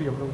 Hriam lo.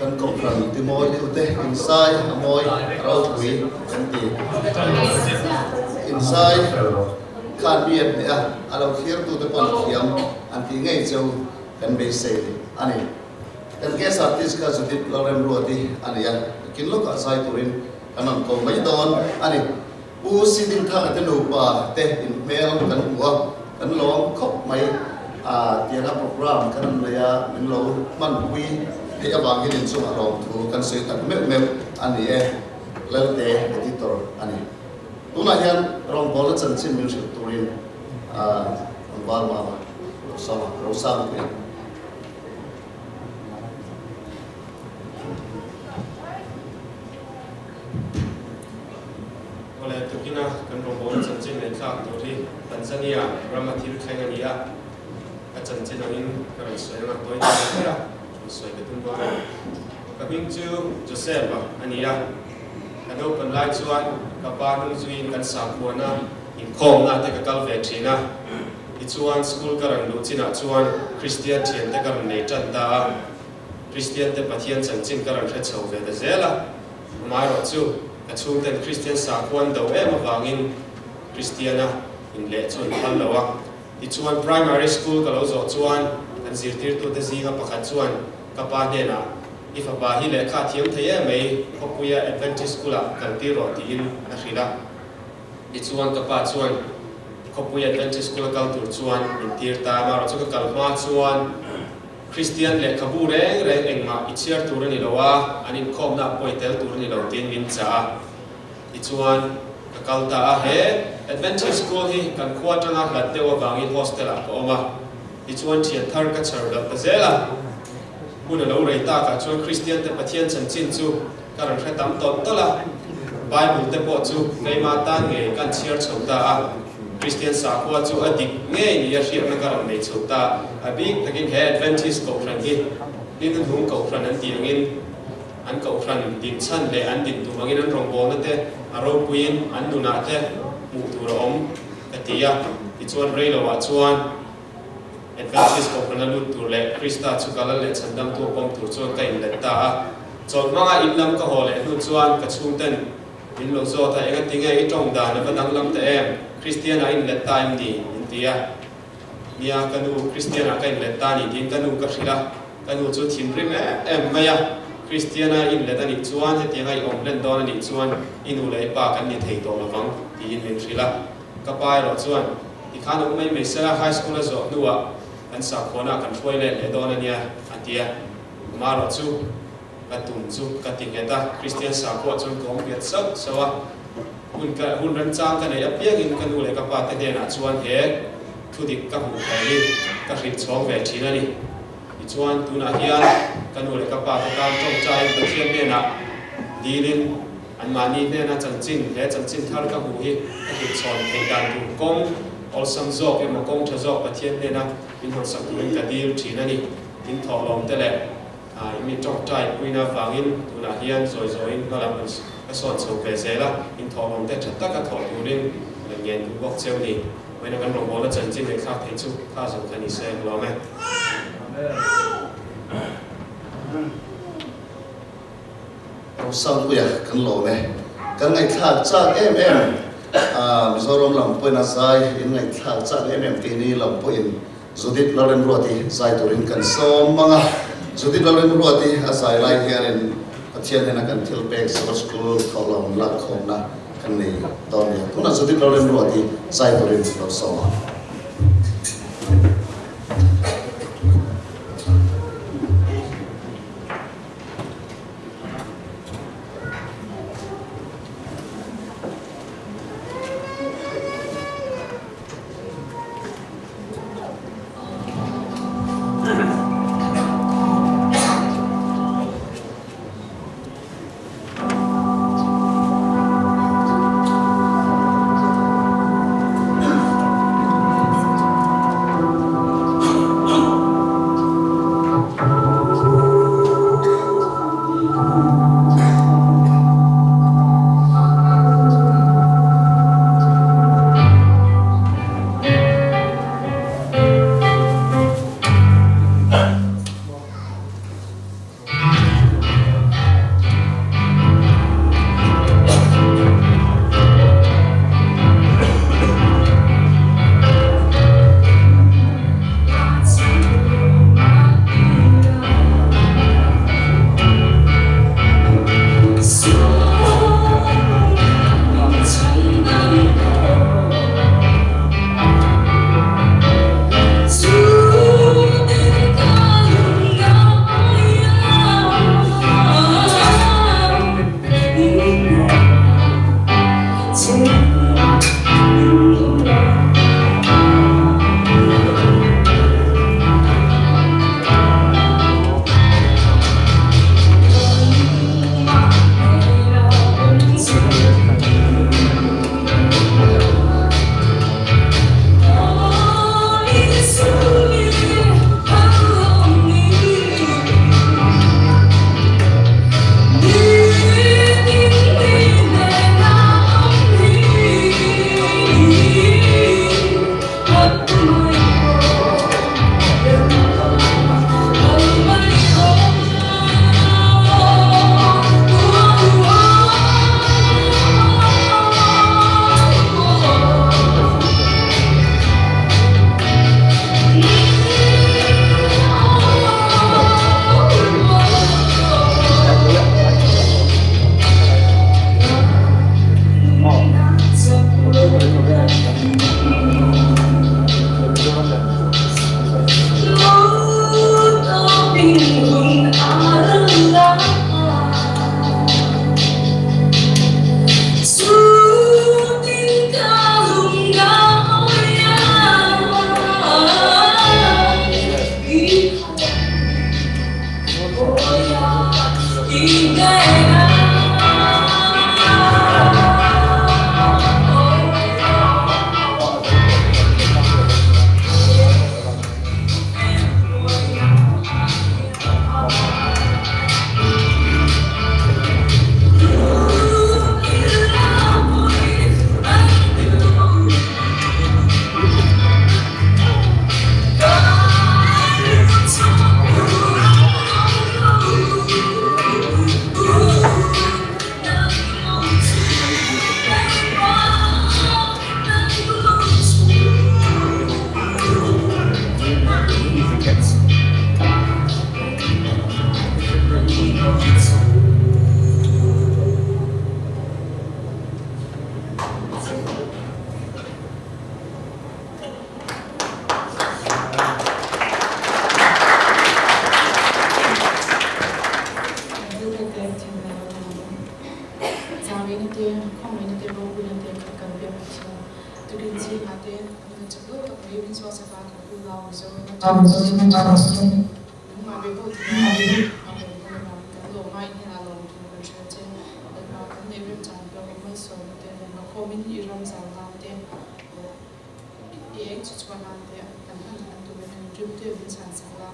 Kan kohhran timawi tute insai a mawi ropui kan ti. Insai khan mi an hneh a, a lo thlirtute pawh an thiam an tih ngei cheu kan beisei a ni. Kan guest artist kha Judith Lalremruati a ni a, kin lawkah zai turin kan rawn ko mai dawn a ni. Pu Sidinthanga te nupa te inhmel kan hmu a, kan lawm khawp mai. A tianga program kan rawn nei a, min lo hmanpui theih avangin inchungah lawmthu kan sawi tak meuh meuh a ni e, Lalte Editor a ni. Tunah hian rawngbawlna chanchin min hrilh turin Tlangval Mama Rosama Rosanga te. Awle, tukina kan rawngbawlna chanchin ngaihthlak tur hi Tanzania rama thil thleng a ni a, a chanchin angin ka rawn sawi anga tawi ta ber a, rawn sawi ka tum dawn a ni. Ka hming chu Joseph-a a ni a, ka naupan lai chuan ka pa hnung zuiin kan sakhuana inkhawmna te ka kal ve thin a, tichuan school ka rawn luh chinah chuan Kristian thiante ka rawn nei tan ta a, Kristian te Pathian chanchin ka rawn hre chho ve ta zel a. Amaherawh chu ka chhungten Kristian sakhua an do em avangin Kristiana inleh chu an phal lo a. Tichuan Primary School ka lo zawh chuan kan zirtirtute zinga pakhat chuan ka pa hnenah, I fapa hi lehkha a thiam thei em mai, khawpuia Adventist School-ah kal tir rawh tiin a hrilh a. Tichuan ka pa chuan khawpui Adventist School-a kal tur chuan min tir ta. Amaherawh chu ka kal hma chuan Kristian lehkhabu reng reng engmah i chhiar tur a ni lo a, an inkhawmna a pawi tel tur a ni lo tiin min chah a. Tichuan, ka kal ta a, he Adventist School hi kan khua atanga hlat deuh avangin hostel ah ka awm a. Tichuan, thian thar ka chhar belh ta zel a. Hun a lo rei takah chuan Kristian te Pathian chanchin chu ka rawn hre tam tawlh tawlh a, Bible te pawh chu keimah tan ngei kan chhiar chho ta a, Kristian sakhua chu a dik ngei nia hriatna ka rawn nei chho ta. A bik takin he Adventist kohhran hi Hninunhung kohhran an tih angin an kohhran dinchhan leh an din tum angin an rawngbawlna te a ropuiin an nunah te hmuh tur a awm ka ti a, tichuan reiloah chuan Adventist kohhrana lut tur leh Krista chu ka lal leh chhandamtu a pawm tur chuan ka inlet ta a. Chawlh hmanga in lam ka haw leh hnu chuan ka chhungten min lo zawt a, Engatinge i tawng dan a va danglam ta em? Kristian-ah i inlet ta em ni? min ti a. Nia, ka nu, Kristian-ah ka inlet ta a ni tiin ka nu ka hrilh a. Ka nu chu thinrim em em mai a, Kristian-a i inlet a nih chuan hetianga i awm hlen dawn a nih chuan i nu leh i pa kan ni thei tawh lovang tiin min hrilh a. Ka pa erawh chuan, Tikhan awm mai mai sela, high school a zawh hnuah kan sakhuanah kan hruai let leh dawn a nia, a ti a. Amaherawh chu ka tum chu ka ti nghet a, Kristian sakhuaah chuan ka awm nghet sauh sauh a. Hun ka hun remchang ka neih apiangin ka nu leh ka pa te hnenah chuan he thu dik ka hmuh thei hi ka hrilh chhawng ve thin a ni. Tichuan tunah hian ka nu leh ka pa te tan tawngtaiin Pathian hnenah dilin, Anmahni hnena chanchin he chanchin thar ka hmuh hi ka hrilhchhawn theih dan tur kawng awlsam zawk emaw kawng tha zawk Pathian hnena min hawnsak turin ka dil thin a ni. In thawhlawm te leh i mi tawngtai puina avangin tunah hian zawi zawiin hma lam ka sawn chho ve zel a, in thawhlawm te tha taka thawh turin ka ngen duh bawk cheu ni. Vawiina kan rawngbawlna chanchin ngaihthlak theih chu kha zawng kha ni se ka lawm e. Amen. Rosangpuia kan lawm e. Kan ngaihthlak chak em em a Mizoram lam pawhin a zai in ngaihthlak chak em em keini lam pawhin Judith Lalremruati zai turin kan sawm mang a. Judith Lalremruati a zai lai hianin Pathian hnena kan thil pek Sabbath School thawhlawm lakkhawmna kan nei dawn nia. Tunah Judith Lalremruati zai turin lo sawm ang. chak lo tak mai min chhuak sak a, kan unau Mizoram atang nangmah ve pawh tura a rawn kal avangin kan lawm a, i hnenah lawm thu kan hria che. Lalpa kan neih remchan piang i malsawmna te rawn la khawmin i ram zau nan te i eng chu chhuah nan te kan hman dan turin kan rimte min chhan sak la.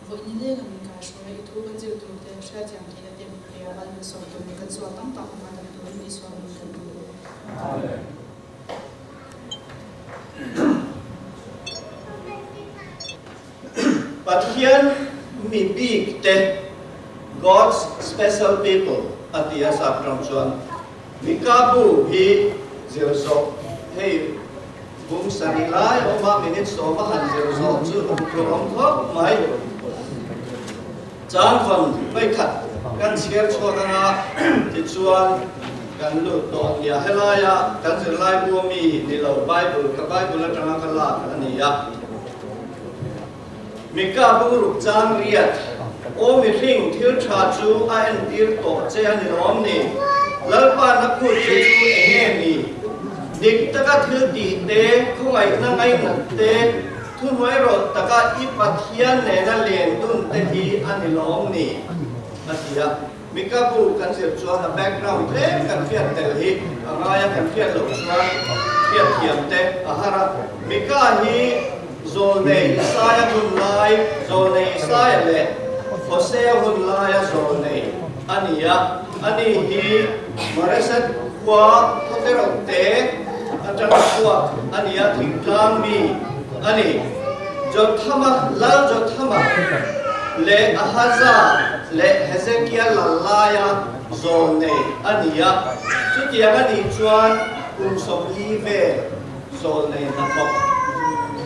Vawi ni leng a min kaihruai a, i thu kan zir tur te hriathiam theihna te min pe a, mal min sawm turin kan sual tam tak hma dam turin Isua min kan duh. Amen. Pathian mi bik te, God's special people, a ti a sap tawng chuan Mikabu hi zir zawh hei Kum sarih lai awma minute sawma han zir zawh chu a huphurh awm khawp mai. Changvawn vawikhat kan chhiar chhuak anga tichuan kan lut tawh a nia. Helaia kan zirlai bu ami ni lo Bible ka Bible atanga ka lak a ni a. Mika bungruk chang riat aw mihring thil tha chu a entir tawh che a ni lawm ni? Lalpa na phut che chu enge ni? Dik taka thil tih te, khawngaihna ngainat te, thuhnuai rawlh taka i Pathian nena len dun te hi a ni lawm ni? A ti a. Mika bu kan zir chuan a background tlem kan hriat tel hi a ngai a, kan hriat loh chuan hriat thiam te a har a. Mika hi Zawlnei Isaia hun lai, Zawlnei Isaia leh Hosea hun laia zawlnei a ni a. Ani hi Moreset khua khawtereuh te atanga chhuak a ni a, thingtlang mi a ni. Jothama, Lal Jothama leh Ahaza leh Hezekia lal laia zawlnei a ni a. Chutiang a nih chuan kum 40 vel zawlnei hnathawk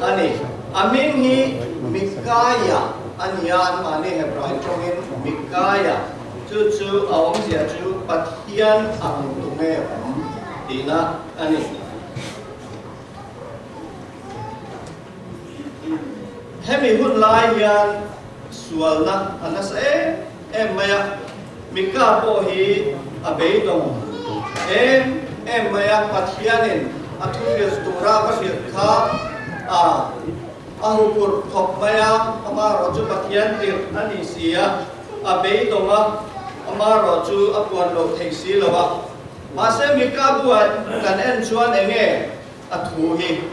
a ni. A hming hi Mikaia a ni a, anmahni Hebrai tawngin Mikaia, chu chu a awmzia chu Pathian ang tunge awm tihna a ni. Hemi hun lai hian sualna a nasa em em mai a, Mika pawh hi a beidawng em em mai a, Pathianin a thuhrilh tura va hrilh kha a a huphurh khawp mai a, amaherawh chu Pathian tirh a ni si a, a beidawng a, amaherawh chu a puan loh thei si lo a. Mahse Mika buah kan en chuan enge a thu hi?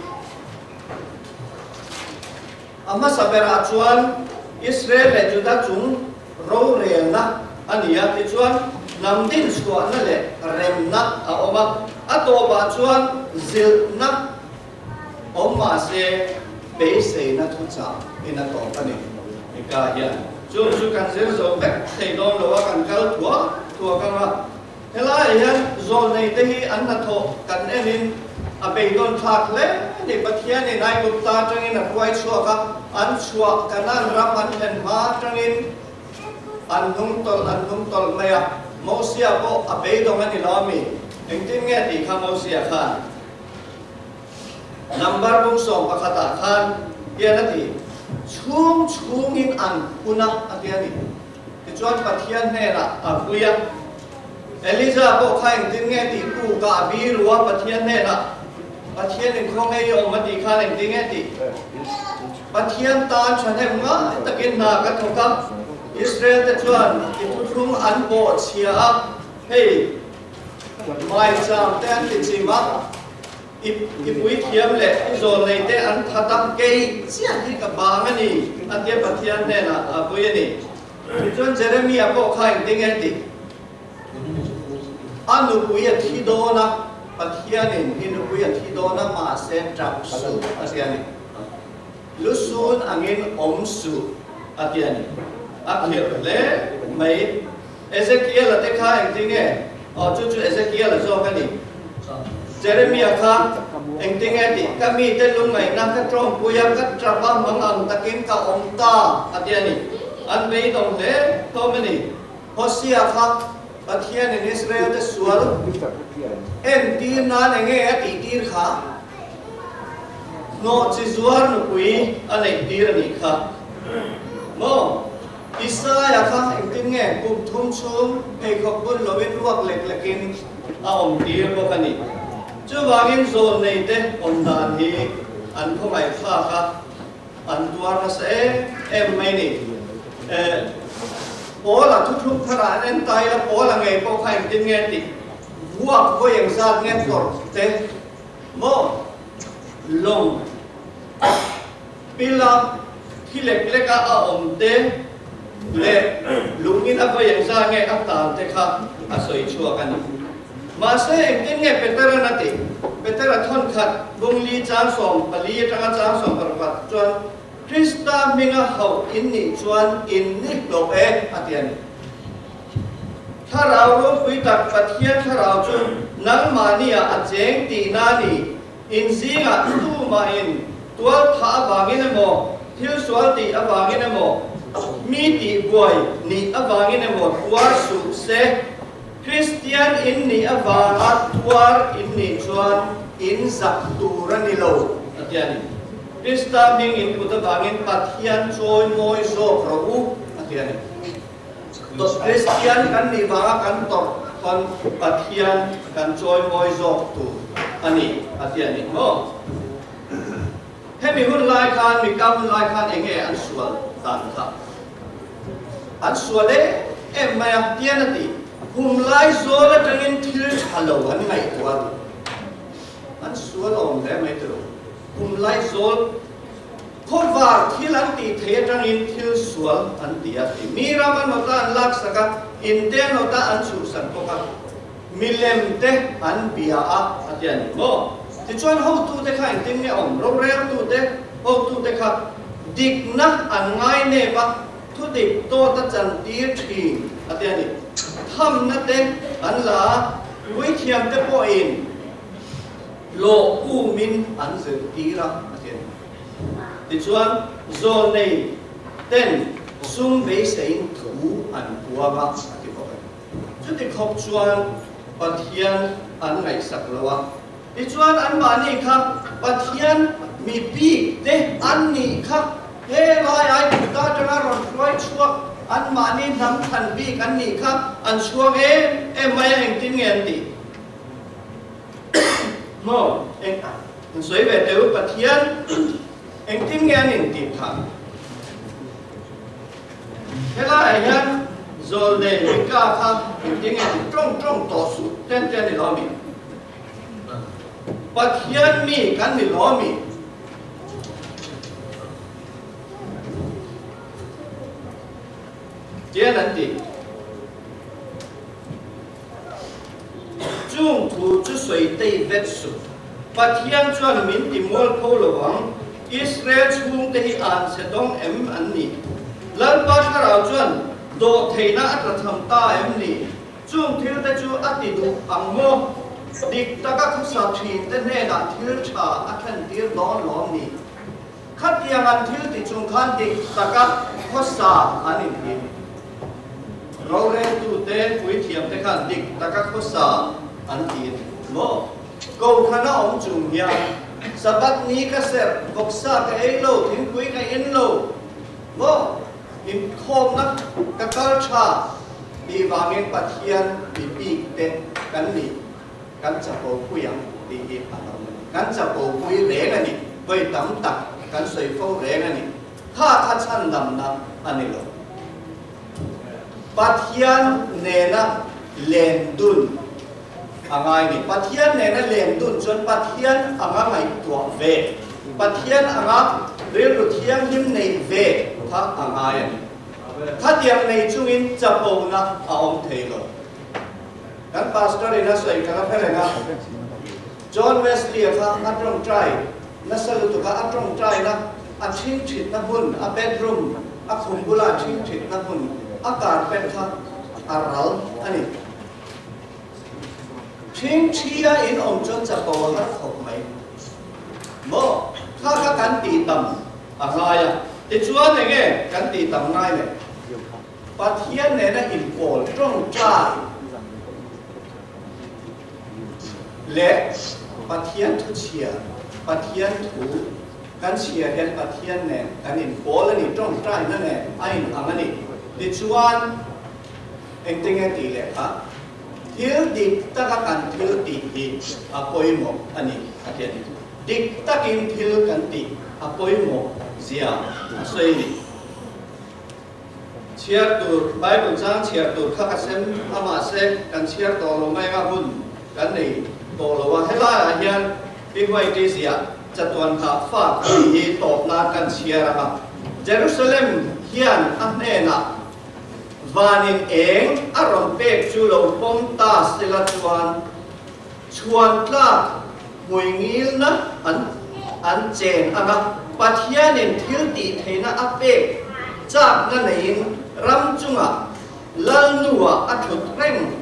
A hmasa berah chuan Israel leh Juda chung rorelna a ni a, tichuan hnam din chhuahna leh remna a awm a, a tawpah chuan zilhna awm mahse beiseina thuchah in a tawp a ni. Mika hian chung chu kan zir zo vek thei dawn lo a, kan kal thuak thuak ang a. Helaiah hian zawlneite hi an hnathawh kan enin a beidawn thlak hle a ni. Pathianin Aigupta atangin a hruai chhuak a, an chhuah Kanaan ram an thlen hma atangin an hnung tawlh an hnung tawlh mai a. Mosia pawh a beidawng a ni lo a mi? Engtin nge tih kha Mosia khan number bung 11 ah khan hian a ti, Chhung chhungin an phun a a ti a ni. Tichuan Pathian hnenah a vui a, Elija pawh kha engtin nge tih kuk a, a biru a, Pathian hnenah, Pathianin khaw nge i awm a tih khan engtin nge tih? Pathian tan thahnem ngai takin hna ka thawk a, Israel te chuan i thuthlung an bawhchhia a, hei maicham te an ti chim a, I i puithiam leh i zawlnei te an that a, kei chiah hi ka bang a ni, a tia Pathian hnenah a pui a ni. Tichuan Jeremia pawh kha engtin nge tih? A nupui a thi dawn a, Pathianin i nupui a thi dawn a, mahse tap suh a ti a ni. Lusun angin awm suh a ti a ni. A khirh hle mai. Ezekiel-a te kha engtin nge? Aw, chu chu Ezekiel-a zawk a ni. Jeremia kha engtin nge tih? Ka mite lungngaihna ka tawngpui a, ka tap a, mang ang takin ka awm ta, a ti a ni. An beidawng hle hlawm a ni. Hosea kha Pathianin Israel-te sual entir nan enge a tihtir kha? Hnawh chi zuar nupui a neihtir a nih kha. Maw? Isaia kha engtin nge kum thum chhung pheikhawk bun loin ruak lek lekin a awm tir bawk a ni. Chuvangin zawlneite awm dan hi an khawngaihthlak a, an tuar nasa em em mai ni. Paula thuthluk tharah an en ta ila Paula ngei pawh kha engtin nge tih vuak vawi engzat nge tawrh te maw lawng pila thi lek leka a awm te leh lungin a vawi engzat nge a tan te kha a sawi chhuak a ni. Mahse engtin nge Petera'n a tih? Petera thawnkhat bungli chang 14 atanga chang 18 chuan Krista hminga hauh in nih chuan in ni hlawh e, a ti a ni. Thlarau ropui tak Pathian Thlarau chu nangmahniah a cheng tihna a ni. In zingah tumahin tual thah avangin emaw, thil sual tih avangin emaw, mi tihbuai nih avangin emaw tuar suh se. Kristian in nih avanga tuar in nih chuan in zak tur a ni lo, a ti a ni. Krista hming in put avangin Pathian chawi mawi zawk rawh u, a ti a ni. Kristian kan nih vanga kan tawrh pawn Pathian kan chawi mawi zawk tur a ni, a ti a ni maw? Hemi hun lai khan, Mika hun lai khan eng nge an sual dan kha? An sual em em mai a, tian a ti. Kum lai zawl atangin thil tha lo an ngaihtuah a ti. An sual awm hle mai tilo. Kum lai zawl khawvar thil an tih thei atangin thil sual an ti a ti. Mi ram a nawta an laksak a, in te a nawta an chhuhsak bawk a. Milem te an bia a, a ti a ni maw? Tichuan hotute kha engtin nge awm? Roreltute, hotute kha dikna an ngai nep a, thudik dawt a chantir thin, a ti a ni. Thamna te an la a, puithiam te pawhin hlawh umin an zirtir a, a ti a ni. Tichuan zawnei ten sum beiseiin thu an puang a, a ti bawk a ni. Chuti khawp chuan Pathian an ngaihsak lo a. Tichuan anmahni kha Pathian mi bik te an nih kha he lai Aigupta atanga rawn hruai chhuak anmahni hnam thlan bik an nih kha an chhuang em em mai a, engtin nge an tih? Maw? Eng an sawi ve teh u, Pathian engtin nge an intih phah? Helaiah hian zawlnei Mika kha engtin nge ti tawng tawng tawh suh ten te a ni lo ami? Pathian mi kan ni lo ami? Tian an ti. Chung thu chu sawi tei vet suh. Pathian chuan min ti mualpho lo ang. Israel chhungte hi an chhe dawng em an ni? Lalpa Thlarau chuan dawhtheihna a tla tham ta em ni? Chung thilte chu a ti duh ang maw? Dik taka khawsa thinte hnenah thil tha a thlentir dawn lawm ni? Khatiang an thil ti chung khan dik taka khawsa an inhim. Roreltute, puithiamte khan dik taka khawsa an ti a ni maw? Kohhran a awm chung hian Sabbath ni ka serh, vawksa ka ei lo, thingpui ka in lo maw? Inkhawmna ka kal tha tih vangin Pathian mi bik te kan ni. Kan chapo pui ang tih hi a lo ni. Kan chapo pui reng a ni. Vawi tam tak kan sawi fo reng a ni. Kha kha chhandamna a ni lo. Pathian nena len dun a ngai ni. Pathian nena len dun chuan Pathian anga ngaihtuah ve, Pathian anga rilru thianghlim neih ve kha a ngai a ni. Khatiang nei chungin chapona a awm thei lo. Kan pastor in a sawi ka la hre reng a, John Wesley-a kha a tawngtai nasa lutuk a, a tawngtaina a chhingchhitna hmun, a bedroom, a khum bula a chhingchhitna hmun, a carpet kha a ral a ni. Chhingchhia in awm chuan chapo a har khawp mai. Maw? Kha kha kan tih tam a ngai a, tichuan enge kan tih tam ngai le? Pathian nena inpawl tawngtai leh Pathian thu chhia, Pathian thu kan chhia hian Pathian nen kan inpawl a ni, tawngtaina nen a inang a ni. Tichuan, engtinge tih leh kha thil dik taka kan thil tih hi a pawimawh a ni a ti a ni. Dik takin thil kan tih a pawimawh zia a sawi ni. Chhiar tur, Bible chang chhiar tur kha ka sem a mahse kan chhiar tawh lo mai anga hun kan nei tawh lo a. Helaiah hian Pi Huaiti ziah chatuan kha fa tih hi tawp nan kan chhiar ang a. Jerusalem hian a hnenah vanin eng a rawn pek chu lo pawm ta sela chuan Chhuan tlak hmuingilna an an chen ang a, Pathianin thil tih theihna a pek chakna neiin ram chungah Lalnuah a thut reng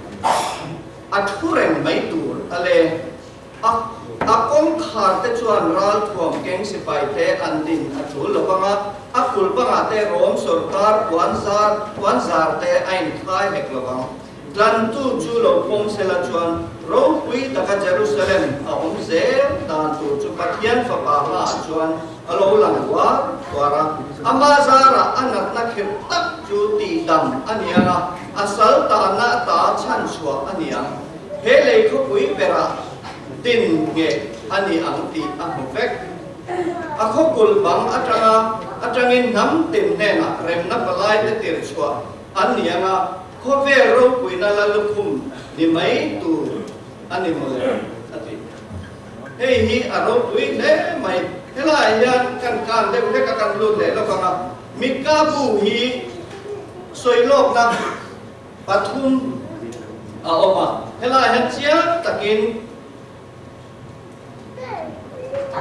a thu reng mai tur a le. A a kawngkhar te chuan ralthuam keng sipai te an din a tul lo vang a, a kul bangah te Rom sawrkar puan zar puan zar te a inkhai hek lo vang. Tlantu chu lo pawm sela chuan ropui taka Jerusalem a awm zel dan tur chu Pathian Fapa hmaah chuan a lo lang uar uar a. Ama zarah a natna khirh tak chu tihdam a ni ang a, a sal tanna ata chhan chhuah a ni ang. He lei khawpui berah din ngheh a ni ang tih a hmu vek. A khawkulh bang atanga atangin hnam tin hnenah remna palai te tir chhuah an ni ang a, Khawvel ropuina la lukhum ni mai tur a ni mawle, a ti. Hei hi a ropui hle mai. Helaiah hian kan kan deuh hlek a, kan lut leh lawk ang a. Mikka bu hi sawi lawkna pathum a awm a. Helaiah hian chiang takin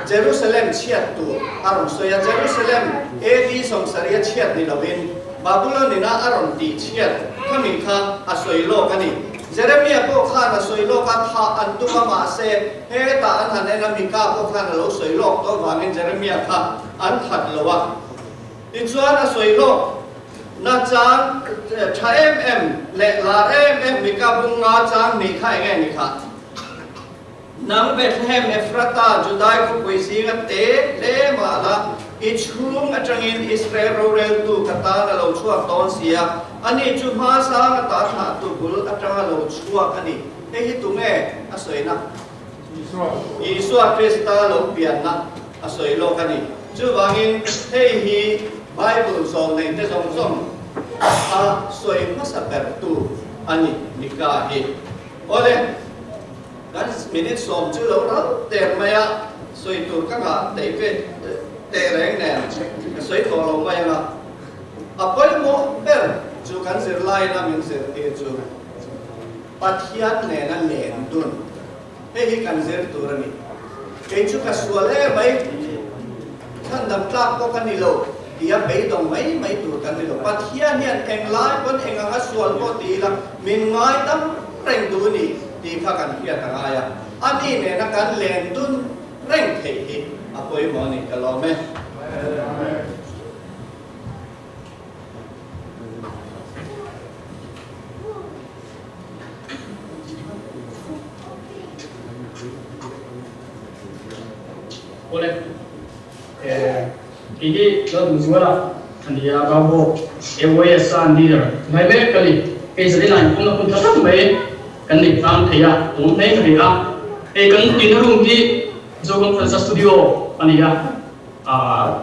Jerusalem chhiat tur a rawn sawi a, Jerusalem AD 70 a chhiat ni lovin Babylon ina a rawn tih chhiat khami kha a sawi lawk a ni. Jeremia pawh khan a sawi lawk a, thah an tum a, mahse hetah an han en a, Mika pawh khan a lo sawi lawk tawh avangin Jeremia kha an that lo a. Tichuan a sawi lawk na chang tha em em leh lar em em Mika bunga chang hnih kha enge ni khah? Nang Bethlehem Ephrata, Judai khawpui zinga te hle mah la, i chhung atangin Israel roreltu ka tan a lo chhuak dawn si a, ani chu hma sang ata thlahtu bul atanga lo chhuak a ni. Hei hi tunge a sawina? Isua Krista lo pianna a sawi lawk a ni. Chuvangin hei hi Bible zawng neite zawng zawng a sawi hmasa bertu a ni, Mika hi. Awle, kan minute sawm chu lo ral der mai a, sawi tur ka ngah tei ve teh reng nen ka sawi tawh lo mai ang a. A pawimawh ber chu kan zirlaina min zirtir chu Pathian nena len dun, hei hi kan zir tur a ni. Kei chu ka sual em mai, chhandam tlak pawh ka ni lo tia beidawng mai mai tur kan ni lo. Pathian hian englai pawn eng anga sual pawh ti ila min ngaidam reng duh ni tih kha kan hriat a ngai a. Ani nena kan len dun reng theih hi a pawimawh a ni, ka lawm e. Awle, kei hi Lalduhzuala a ni a, Gaubo AYS a leader ngai mek ka ni. Kei Zalina inpawmna hun tha tak mai kan nei tlang thei a, awm hle ka ni a. Hei kan tina room hi Zo Conference studio a ni a. A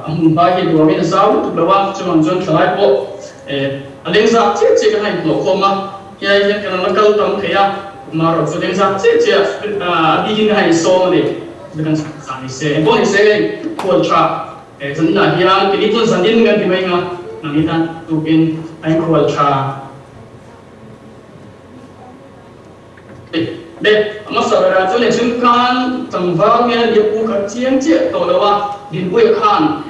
hmun hma hi nuamin a zau lutuk lo a, chuvang chuan thlalai pawh a leng zak chiah chiah kan han inhlawh khawm a, helai hian kan la kal tam thei a, marawh chu leng zak chiah chiah a bikin ka han insawm a ni, chu kan chah ni se. Engpawh ni se hei khual tha zaninah hian keini chuan zanin kan ti mai ang a, nangni tan tukin a inkhual tha. Le, a hmasa berah chuan eng chhung khan tlangval nge a nia pu kha chiang chiah tawh lo a, Dinpuia khan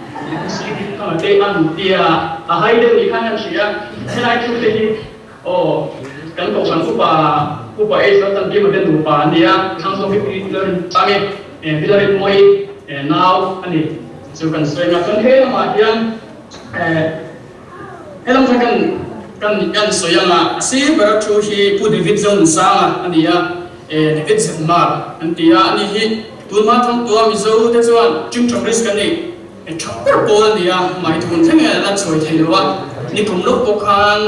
te an tia a hai deuh ni khan an hria, helai thu te hi aw kan kohhran upa upa age lo tan bik te nupa an nia, Thangzawng hi pi Pilarin chang e, Pilarin mawi nau a ni chu kan sawi nga chuan he lamah hian Helam kha kan kan kan sawi ang a, a sir bera thu hi Pu David Zonunsanga a ni a, David Zepmar an ti a, ani hi tunhma thawmtua Mizo te chuan Chingchawm risk an nei tha ber pawl a ni a, mahni thun thleng hian a la chhuai thei lo a, nikum lawk pawh khan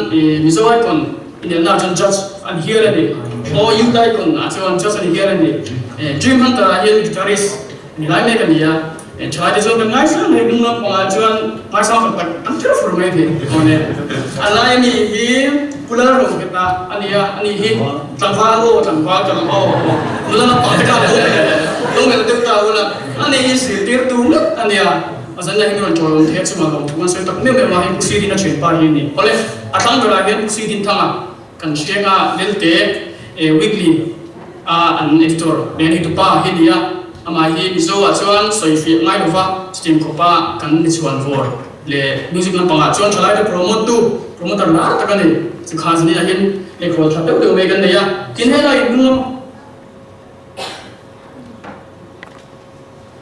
Mizo Icon inelna ah chuan judge an hial a ni, aw Youth Icon ah chuan judge an hial a ni, Dream Hunter ah hian guitarist. Ni lai mek a ni a, thalai te chuan kan ngaisang mai hnung lam pangah chuan ngaisang fak tak an theuh fur mai ni awn e. A lai a nih hi Pu Lalromheta a ni a, a nih hi tlangval aw tlangval ka lam aw aw nula lampang te khan lo lo melh deuh ta ula, a nih hi zirtirtu ngawt a nia, a zan lah hi min rawn ṭawi awm thei a chungah lawmthu an sawi tak meuh meuh a, hei Pu Sidin a ṭhianpa hi a ni. Awle, a thlang berah hian Pu Sidin Thanga Kan hrianga Lelte Weekly a an editor nen hi tupa hi nia, amah hi Mizo ah chuan sawifiah ngai lova chutiang khawpa kan michhuan vawr leh music lampangah chuan thalaite promote tu promoter lar tak a ni. Chukha zaniah hian lehkhawl tha deuh deuh mai kan nei a, tin helai hnung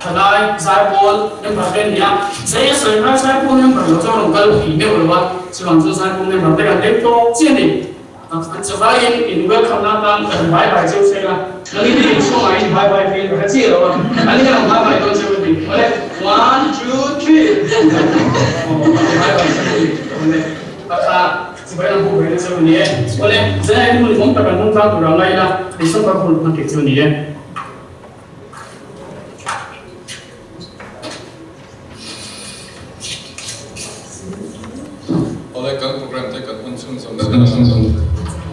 Thalai Zaipawl member te an ni a, zai a sawi hma Zaipawl member lo chuan rawn kal pui meuh lo a, chuvang chu Zaipawl member te kan leng tawk chiah a ni. An chavaiin in welcome na atan kan bye bye cheu seng a, nang in in chhungah in bye bye phei ka hre chiah lo a, an in ang bye bye dawn cheu a ni. Awle, one, two, three, aw bye bye cheu a ni. Awle, pakha chibai lam pawh ve na cheu a ni e. Awle, zai a hmun awm tak an hmang tlang tur a ngai ila, December hun hman theih chu a ni e. Awle kan program te kan hun chhunzawm zel ang.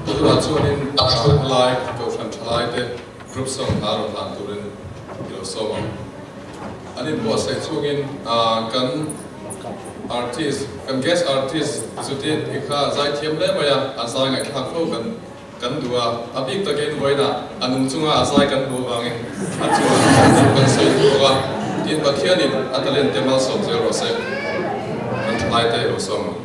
Tunah chuanin thalai Kohhran thalai te group song hla rawn hlan turin i lo sawm ang. An inbuatsaih chungin kan artist kan guest artist Judith i kha zaithiam hle mai a, a zai ngaihthlak fo kan Kan duh a, a bik takin vawiinah a nung chunga a zai kan hmuh avangin a chuan thu kan sawi duh bawk a, tin Pathianin a talent te malsawm zel rawh se, kan thalai te lo sawm ang.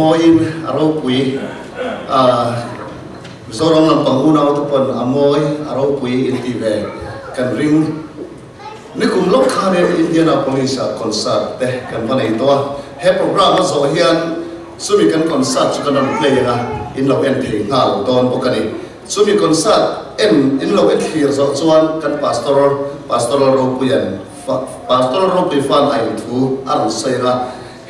mawiin a ropui a, Mizoram lampang unaute pawn a mawi a ropui inti ve kan ring. Nikum lawk khanin Indianapolis-ah concert te kan va nei tawh a, he programme a zawh hian chumi kan concert chu kan rawn play ang a, in lo en thei nghal dawn bawk a ni. Chumi concert en in lo en thlir zawh chuan kan pastor, Pastor Lalropuia'n Pastor Lalropui fan a in thu a rawn sawi ang a,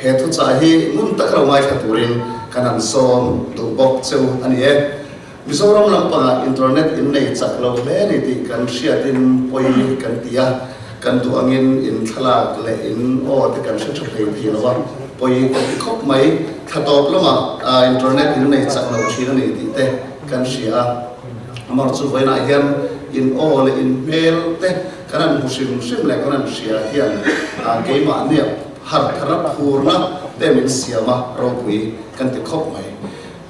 he thuchah hi ngun taka lo ngaithla turin kan han sawm duh bawk cheu a ni e. Mizoram lampangah internet in nei chak lo hle a ni tih kan hriatin pawi kan ti a, kan duh angin in thlalak leh in aw te kan hre tha hlei thei lo a, pawi kan ti khawp mai. Thla tawp lamah internet in nei chak lo thin a ni tih te kan hria a, amar chu vawiinah hian in aw leh in hmel te kan han hmu hrim hrim leh kan han hria hian keimahnia harh thara phurna te min siam a, ropui kan ti khawp mai.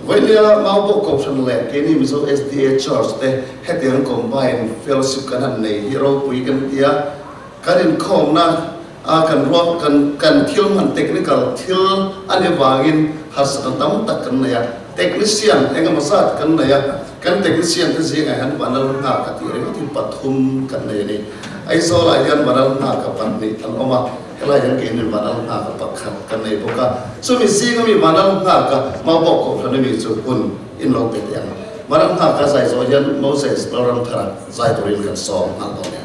Vawinia Maubawk Kohhran leh keini Mizo SDA Church te hetiang combine fellowship kan han nei hi ropui kan ti a, kan inkhawmna a kan ruak kan kan thil hman technical thil a ni vangin harsatna tam tak kan nei a, technician engemaw zat kan nei a, kan technician te zingah hian Vanal Nghaka tih ringawt hi pathum kan nei a ni. Aizawlah hian Vanal Nghaka pahnih an awm a. Helai hian keini Vanal nghaka pakhat kan nei bawk a, chumi zinga mi Vanal nghaka Maubawk Kohhran ami chu hun in lo pe teh ang. Vanal nghaka zai zawh hian Moses Lalramthara zai turin kan sawm nghal dawn e.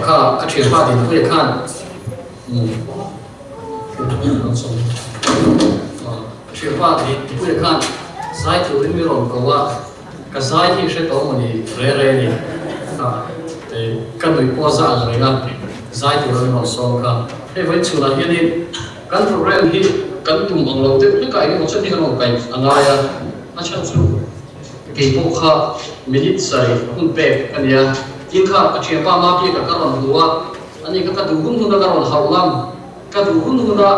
Kha ka thian pa din pui khan ka thian pa din pui khan zai turin mi rawn ko a ka zai hi hre tawh maw ni re re ni ka nui pawh a za ang reng a zai turin mi rawn sawm kha hei vawiin chhunah hianin kan program hi kan tum ang lo deuh hlek a engemaw chen hi kan rawn kaih a ngai a a chhan chu Kei pawh kha minute sarih hun pek ka nia. Tin kha ka thianpa Mabiaka ka rawn hmu a, ani kha ka duh hun huna ka rawn hauh ngam, ka duh hun huna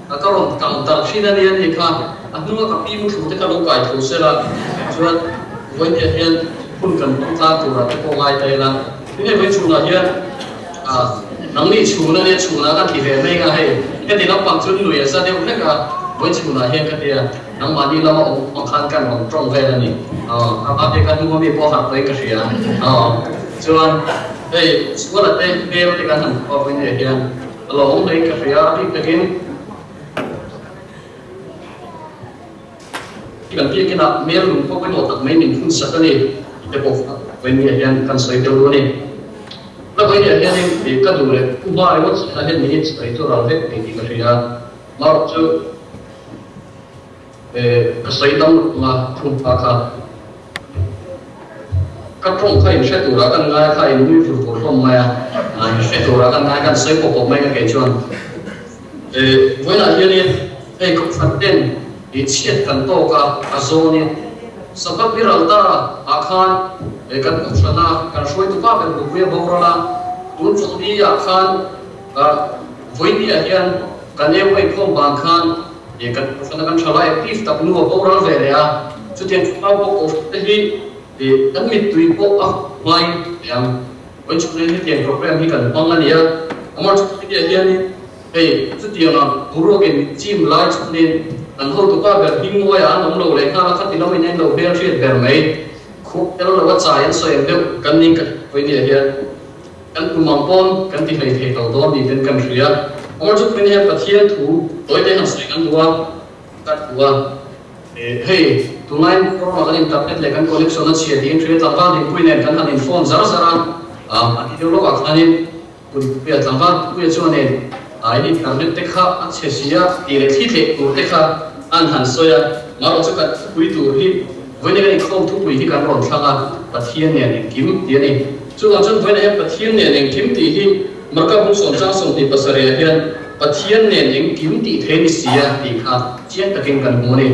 ka rawn kang darh thin a nia ni kha a hnunga ka pi muthlu te kha lo kai tho sela chuan vawinia hian hun kan hmang tlang turah te pawh ngai ta ila. Tinge vawi chhunah hian nangni chhun a nia chhunah ka ti ve mai nga hei heti lampang chu nui a za deuh hlek a vawi chhunah hian ka tia. Nangmahni lama awm ang khan kan rawn tawng vel a ni. A hma ka hnung ami pawh harh tawhin ka hria. Chuan hei Suala te hmel te kan han khuap in eh hian a lo awm hlein ka hria. A bik takin kan biakin ah hmel lung pawh pawimawh tak mai min phun sak a ni tih te pawh vawiin hian kan sawi tel duh a ni. La vawiin ah hianin ka duh leh Pu Hma ringawt sawi hian minute sawi chu ral vek thei tih ka hria. Mark chu Ka sawi dam lo ang a, thu hma kha ka tawng kha inhre turah kan ngai kha in nui vur vur hlawm mai a, inhre turah kan ngai kan sawi pawp pawp mai ka kei chuan vawiinah hianin hei kohhran ten i chhiat kan tawk a, a zawnin Sabbath ni ral ta ah khan kan kohhran a kan hruaitu pa ber Bupui a boral a, tun chawlhni ah khan Vawiini ah hian kan eu inkhawm vang khan kan kohhrana kan thalai active tak nu a boral ve leh a, chutiang chu nau pawh kohhran te hi kan mittui pawh a hmain leh ang. Vawiin chhungin hetiang program hi kan hmang a ni a, amah chu hetiah hianin hei chutianga boruakin mit chim lai chhungin kan hotupa ber Hmingmawia an awm lo leh nghal a, khati lo in a inlo hmelhriat ber mai. Khup tel lo a chai an sawi ang deuh kan ning ka vawiini ah hian. Kan tum ang pawn kan ti hlei thei lo dawn ni ten kan hria. Amar chu thuin hian Pathian thu tawite han sawi kan duh a, kan hmu a. Hei, tunlaiin corona kan internet leh kan connection a chhia tiin hria tlangval Dinpuii nen kan han in phone zar zar a, a ti deuh lawkah khanin Pu Dinpuia tlangval Dinpuia chuanin in internet te kha a chhe si a tih leh thli tleh tur te kha an han sawi a, marawh chu kan thupui tur hi vawiin kan inkhawm thupui hi kan rawn thlang a, Pathian nen engkim tih a ni. Chuvang chuan vawiinah hian Pathian nen engkim tih hi Marka bung sawmchang 27 ah hian Pathian nen engkim tih thei ni si a tih kha chiang takin kan hmu a ni.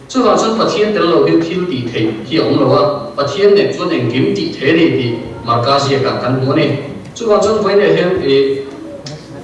Chuvang chuan Pathian tel lo hian thil tih theih hi a awm lo a, Pathian nen chuan engkim tih thei a ni tih Marka ziakah kan hmu a ni. Chuvang chuan vawiinah hian i.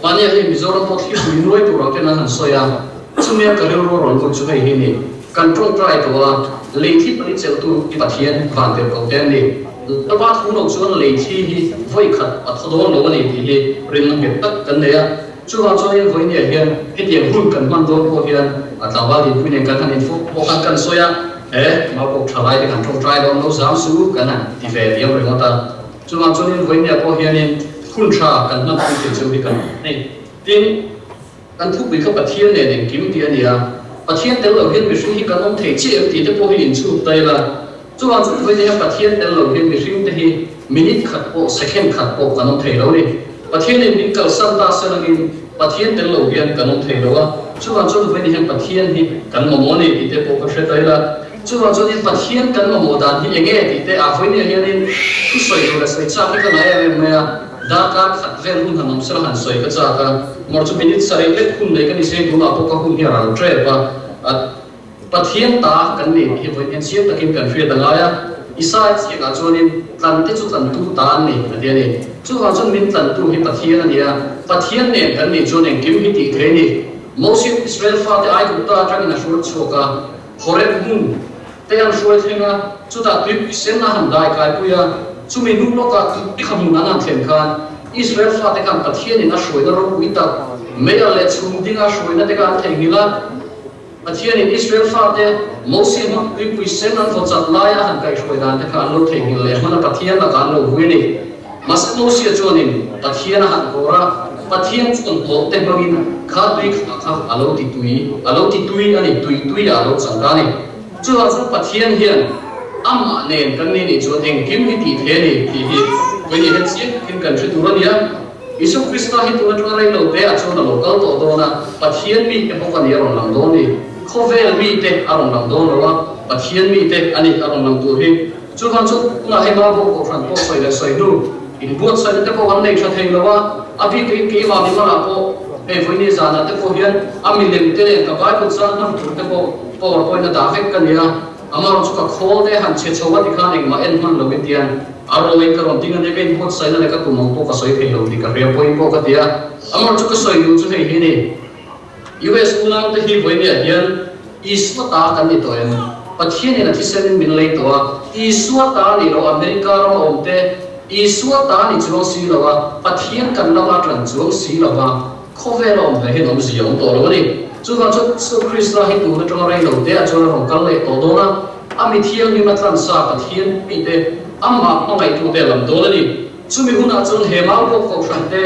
Mahnia hei Mizoram pawh thli pui nuai tur ang ten an han sawi a, chumia ka rilru a rawn lut chu hei hi ni. Kan tawngtai tawh a, lei thli pali chelhtu hi Pathian van tirh ko te an ni. Lalpa thu lo chuan lei thli hi vawi khat a thaw dawn lo a ni tih hi rinna nghet tak kan nei a. Chuvang chuanin vawinia hian hetiang hun kan hman dawn pawh hian a tlangval dinpui nen kan han infawk pawh khan kan sawi a, he Maupawk thalai te kan tawngtai dawn lo zam su kan han ti ve diam ringawt a. Chuvang chuanin vawinia pawh hianin hun tha kan hman pui thei chu hi kan nei. Tin, kan thupui kha Pathian nen engkim tih a ni a, Pathian tel lo hian mihring hi kan awm thei chiah em tih te pawh hi inchhut ta ila. Chuvang chuan vawinia hian Pathian tel lo hian mihring te hi minute khat pawh, second khat pawh kan awm thei lo ni. Pathianin min kalsan ta se langin Pathian tel lo hian kan awm thei lo a, chuvang chuan vawinia hian Pathian hi kan mamawh a ni tih te pawh ka hre ta ila. Chuvang chuanin Pathian kan mamawh dan hi enge tih te ah vawinia hianin thu sawi tur leh sawi chak hi ka ngai em em mai a, darkar khat vel hun han awm sela han sawi ka chak a, mawr chu minute sarih lek hun nei ka ni se tunah pawh ka hun hi a ral tep a. Pathian ta kan ni hi vawi hian chiang takin kan hriat a ngai a, Isaiah chiakah chuanin tlante chu tlantu ta an ni a ti a ni. Chuvang chuan min tlantu hi Pathian a ni a, Pathian nen kan nih chuan engkim hi tih thei a ni. Moses Israel fate Aigupta atangin a hruai chhuak a, Horeb hmun te an hruai thleng a, chutah tuipui sen a han dai kaipui a, chumi hnu lawkah tui kha hmun an han thlen khan Israel fate khan Pathianin a hruaina ropui tak, meialh leh chhum dinga hruaina te kha an theihnghilh a. Pathianin Israel fate Mosia hmang tuipui sen an vaw chat laia a han kaihhruai dan te kha an lo theihnghilh leh hman a, Pathian lakah an lo vui a ni. Mahse Mosia chuanin Pathian a han kawr a, Pathian chuan hlawh te hmangin kha tui kha kha a lo ti tui, a lo ti tui a ni, tui tui ah a lo chang ta a ni. Chuvang chuan Pathian hian amah nen kan ni nih chuan engkim hi tih thei a ni tih hi vawiin hian chiang takin kan hre tur a ni a. Isua Krista hi tun atanga rei lo te ah chuan a lo kal tawh dawn a, Pathian mite bawk a ni a rawn lang dawn ni. Khawvel mite a rawn lang dawn lo a, Pathian mite a ni a rawn lang tur hi. Chuvang chu tunah hei Bible kohhran pawh sawi leh sawi hnu, inbuatsaihna te pawh kan nei tha thei lo a, a bikin keimah mimal ah pawh hei vawiini zanah te pawh hian a milem te nen ka Bible chang hman tur te pawh powerpoint a dah vek ka ni a, Amah chu ka khawl te han chhe chho a ti khan engmah en hman lo in tian a rawi ka rawn ding a nia ka inbuatsaihna leh ka tum ang pawh ka sawi thei lo tih ka hria pawhin pawh ka ti a. Amah chu ka sawi duh chu hei hi ni. US unau te hi vawinia hian Isua ta kan ni tawh em? Pathian in a thisen in min lei tawh a, Isua ta ni lo America rama awm te Isua ta ni chuang si lo a, Pathian kan lama tlan chuang si lo va, Khawvel a awm ve hian awmzia awm tawh lo a ni. Chuvang chuan Isua Krista hi tun atanga rei lo te ah chuan a rawn kal leh tawh dawn a, a mi thianghlim a tlansa Pathian mite amah hmangaihtute a lam dawn a ni. Chumi hunah chuan he Maupawk Kohhran te,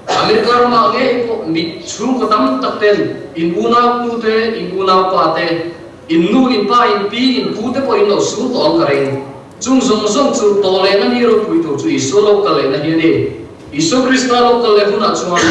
America ramah ngei pawh mi chhungkaw tam tak ten in unau nu te, in unau pa te, in nu, in pa, in pi, in pu te pawh in lo sur tawh ang ka ring. Chung zawng zawng chu tawh lehna ni ropui tur chu Isua lo kal lehna hi a ni. Isua Krista lo kal leh hunah chuan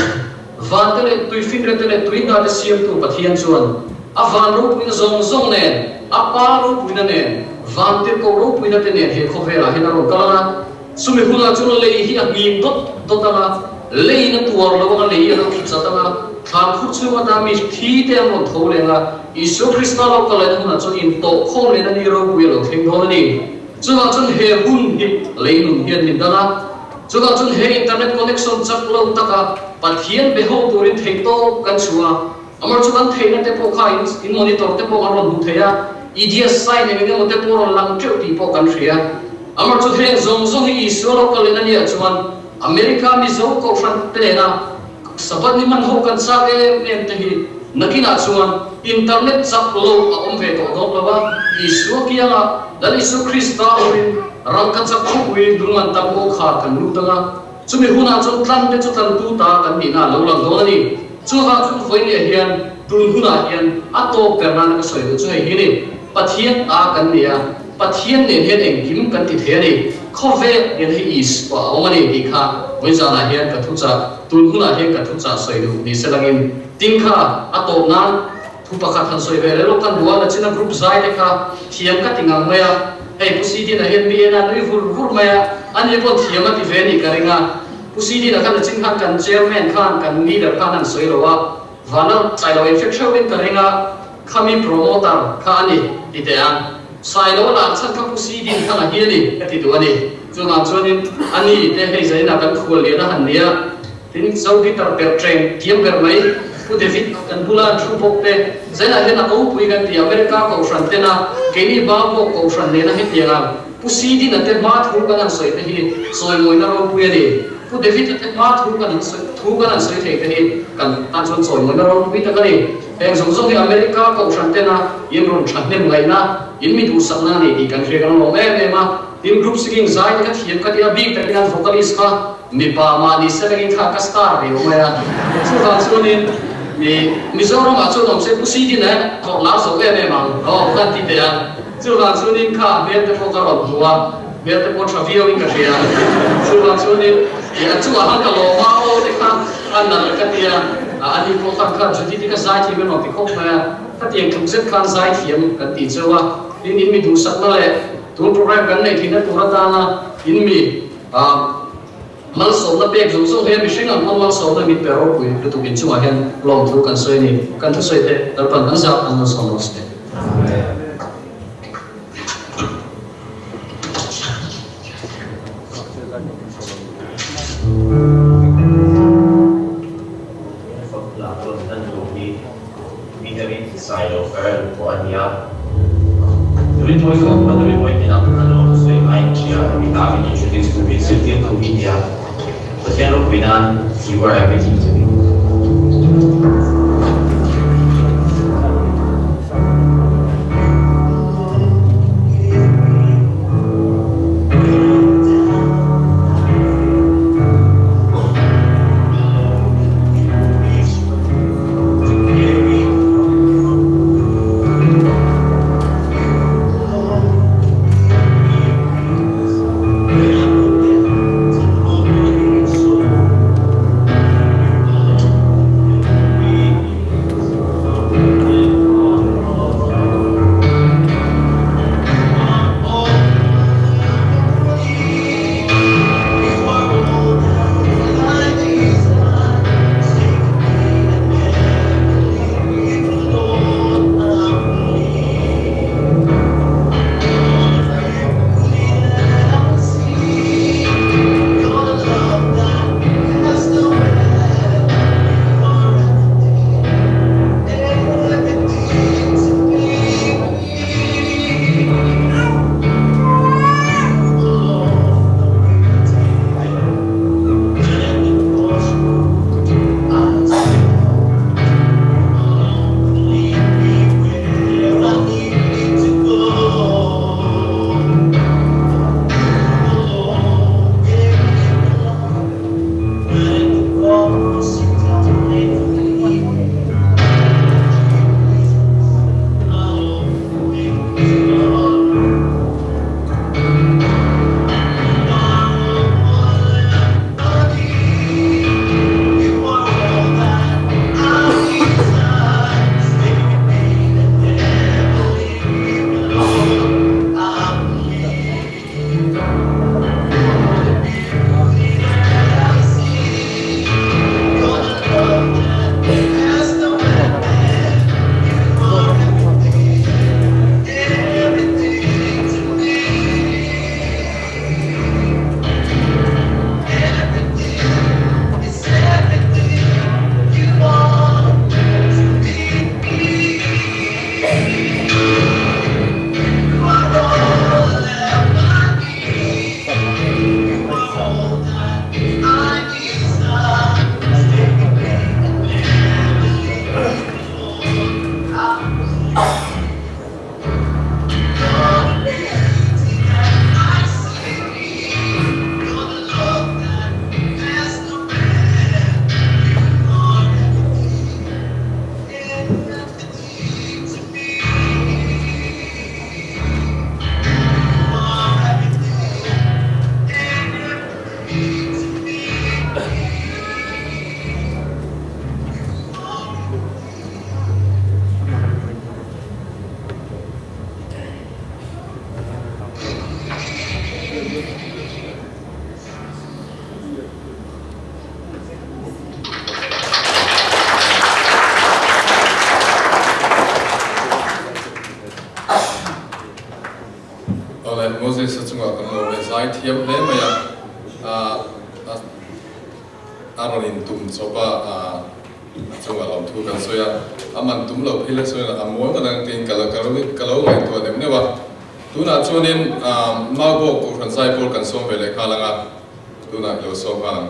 vante leh tuifinrete leh tuihnate siamtu Pathian chuan a van ropuina zawng zawng nen, a Pa ropuina nen, van tirhkoh ropuina te nen he khawvelah hian a rawn kal ang a. Chumi hunah chuan lei hi a nghing dawt dawt ang a, leiin a tuar lo ang a, lei a lo thli chat ang a, thlan khur chhung ata mi thi te an rawn tho leh ang a, Isua Krista lo kal lehna hunah chuan intawhkhawm lehna ni ropui a lo thleng dawn a ni. Chuvang chuan he hun hi lei nun hian min dang a. Chuvang chuan he internet connection chak lo taka Pathian be ho turin theihtawp kan chhuah a, amah chu kan theihna te pawh kha in monitor te pawh kan rawn hmu thei a, EDS sign eng eng emaw te pawh rawn lang teuh tih pawh kan hria. Amah chu heng zawng zawng hi Isua lo kal lehna nia chuan America Mizo Kohhran te nena Sabbath ni hman ho kan chak em em te hi nakinah chuan internet chak lo a awm ve tawh dawn lo a, Isua kianga Lal Isua Krista awmin rangka chak khawpui lung an tam aw khar kan lut ang a, chumi hunah chuan tlan te chu tlantu ta kan nihna a lo lang dawn a ni. Chuvang chuan vawinia hian tun hunah hian a tawp ber nana ka sawi duh chu hei hi ni, Pathian ta kan ni a, Pathian nen hian engkim kan ti thei a ni, khawvel hian hei Isua a awm a ni tih kha vawi zanah hian ka thuchah, tun hunah hian ka thuchah sawi duh ni se langin tin kha a tawp nan thu pakhat han sawi ve leh lawk kan duh a, nachina group zai te kha thiam ka ti ngang mai a, hei Pu Sidina hian mi en a nui vur vur mai a, ani pawh thiam a ti ve a nih ka ring a, Pu Sidina khan nachin khan kan chairman khan kan leader khan an sawi lo a, Vanal Sailo in hre theuhin ka ring a, Khami promoter kha a ni ti teh a, Sailo lah chhan kha Pu Sidin kha nga hi a ni ka ti duh a ni. Chuvang chuanin a ni te hei zainah kan khual lian a han ni a. Tin, Zo guitar perh ṭeng thiam ber mai Pu David kan bula an thu bawk te, Zainah hian a kopui kan ti America kohhran tena keini Bangkok kohhran nena hetiang ang Pu Sidina te hma thu kan han sawi te hi chawimawina ropui a ni. Pu David-a te hma thu kan han sawi thu kan han sawi thei te hi kan tan chuan chawimawina ropui tak a ni. Heng zawng zawng hi America kohhran tena in rawn thahnem ngaihna, in mi duhsakna a ni tih kan hria kan lawm em em a. Tin, group singing zai te ka thiam ka ti a, bik takin an vocalist kha mipa mahni selengin kha ka star ve awm mai a. Chuvang chuanin mi Mizoramah chuan awm se Pu Sidin a thawk lar zo em em ang aw ka han ti teh a. Chuvang chuanin kha hmel te pawh ka rawn hmu a, hmel te pawh tha viauin ka hria. Chuvang chuanin a chungah khan ka lawm a, aw te kha a nalh ka ti a, ani pawh khan kha Judith i ka zaithiam em ang ti khawp mai a, khatiang tluk zet khan zaithiam kan tih cheu a, tin in mi duhsakna leh tun program kan neih theihna tur atana in mi Malsawmna pek zawng zawng hian mihring ang pawn malsawmna min pe ropui lutuk inchungah hian lawmthu kan sawi a ni. Kan thusawi te Lalpan kan zah an malsawm rawh se. Sailo Farrell pawh a nia. Rimawi kawng pawn rimawi tinah a lo sawi ngaiin hria, mi ta min introduce turin zirtirtu hi nia. Pathian ropui nan you are everything to me. Awle, Moses-a chungah kan lo ve zai thiam hle mai a, a. A rawn. rawn in tum chawp a, a chungah lawmthu kan sawi a, a man tum lo phei la chuan a mawi ngawt ang tiin ka lo ka lo ngaihtuah neuh neuh a. Tunah chuanin Maubawk Kohhran Zaipawl kan sawm ve leh nghal ang a, tunah i lo sawm nghal ang.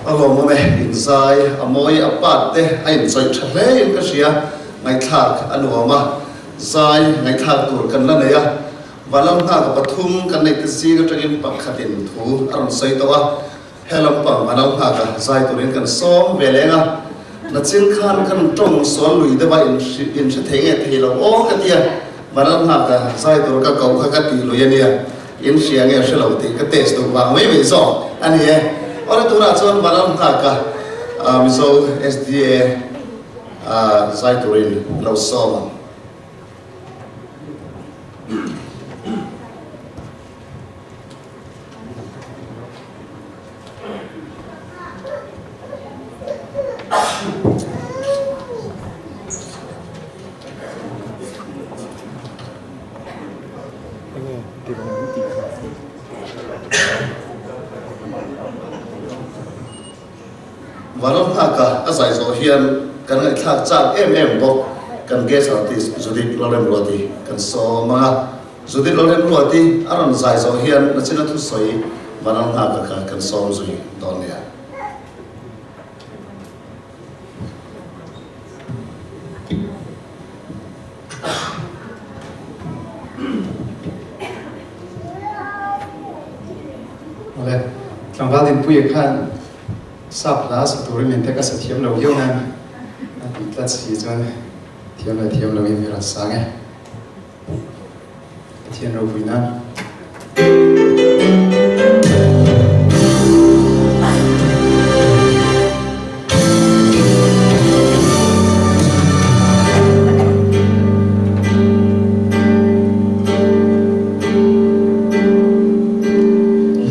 A lawmawm e, inzai a mawi a part te a inchawih tha hle in ka hria, ngaihthlak a nuam a, zai ngaihthlak tur kan la nei a, Valam nghak pathum kan neih te zing atangin pakhatin thu a rawn sawi tawh a, he lampang Valam nghaka zai turin kan sawm ve leng a, nachin khan kan tawng sual lui deuh a in hre thei nge thei lo aw ka tia, Valam nghaka zai tur ka ko kha ka tih lui a nia, in hria nge hre lo tih ka test duh vang mai mai zawk a ni e. Awle tunah chuan Valam nghaka Mizo SDA zai turin lo sawm ang. a zai zawh hian kan ngaihthlak chak em em bawk kan guest artist Judith Lalremruati kan sawm ang a. Judith Lalremruati a rawn zai zawh hian nachina thusawi Vanal nghak kha kan sawm zui dawn nia. Awle, tlangval Dinpuia khan sap hla sa turin min tek a sa thiam lo viau nan a ti tlat si chuan thiam leh thiam loin mi rawn sang e. Pathian ropui nan.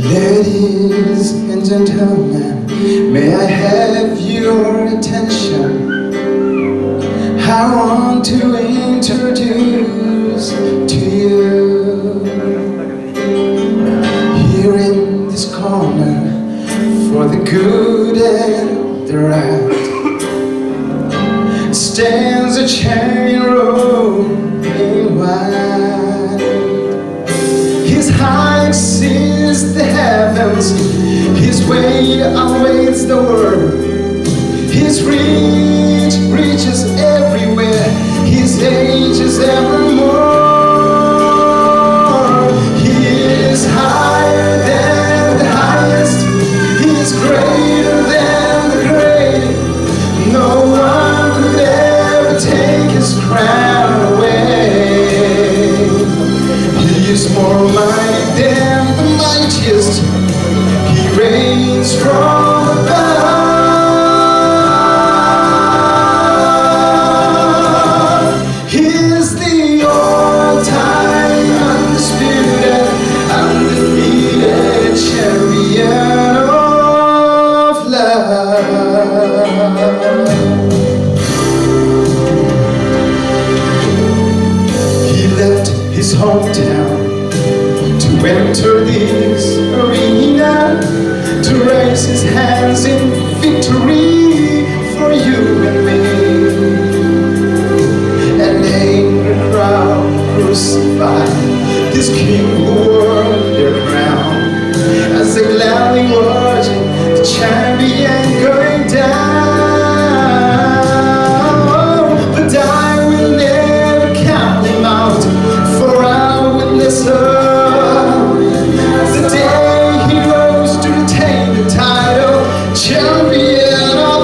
Ladies and gentlemen, may I have your attention? I want to introduce to you Here in this corner, for the good and the right Stands a champion robed in white His height exceeds the heavens, His weight outweighs the world. His reach reaches everywhere, His age is evermore. He is higher than the highest, He is greater than the great. No one could ever take His crown away. He is more mighty than the mightiest. He reigns from above. He is the all-time undisputed, undefeated champion of love. He left his hometown to enter this arena, to raise his hands in victory for you and me. An angry crowd crucified this king who wore their crown as they loudly watched the champion going down. But I will never count him out, for I witness her the day he rose to retain the title, champion of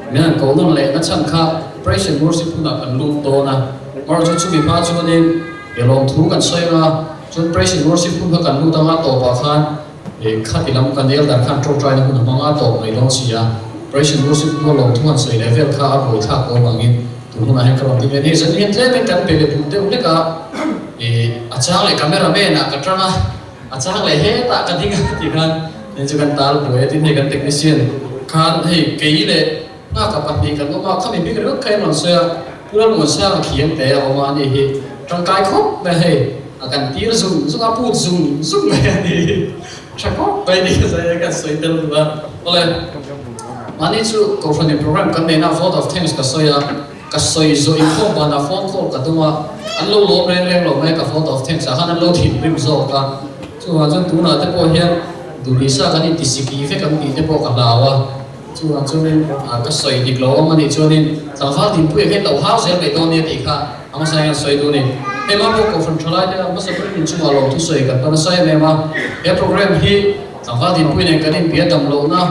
Min han ko nawn leh na chhan kha Praise and Worship hunah kan lut dawn a, mar chu chumi hma chuanin e lawmthu kan sawi anga, chuan Praise and Worship hun kha kan lut anga tawpah khan e khati lam kan elder khan tawngtaina hun a hmang a tawp mai dawn si a, Praise and Worship huna lawmthu han sawi leh vel kha a buaithlak awm angin tun hunah hian ka rawn ti ve a ni. Zan hian tlem in kan pe leh but deuh hlek a, e a chang leh camera man ah ka tang a, a chang leh hetah ka ding a ti khan. Hei chu kan tal buai a tin hei kan technician khan hei kei leh nghaka pahnih kan awm a, khami bik ringawt kha in rawn sawi a, Pu Lalmuansanga khiang te a awm a ni hi tangkai khawp mai a hei a kan tir zung zung a put zung zung mai a ni hi tha khawp mai ni ka zai a kan sawi tel duh a. Awle mahni chu Kohhran in program kan neihna vote of thanks ka sawi a, ka sawi zawh inkhawm banah phone call ka tum a, an lo lawm reng reng lo mai ka vote of thanks ah khan an lo thinrim zawk a, chuvang chuan tunah te pawh hian duhlisa kan intisiki vek ang tih te pawh ka hlau a. Chuvang chuanin ka sawi dik lo awm a nih chuanin tlangval dinpuia hian lo hau zel mai dawn nia tih kha a hmasa hian sawi duh a ni. Hei mah pawh Kohhran tha lai te a hmasa ber in chungah lawmthu sawi kan pan nasa em em a. He program hi tlangval dinpui nen kan inbia dam lohna,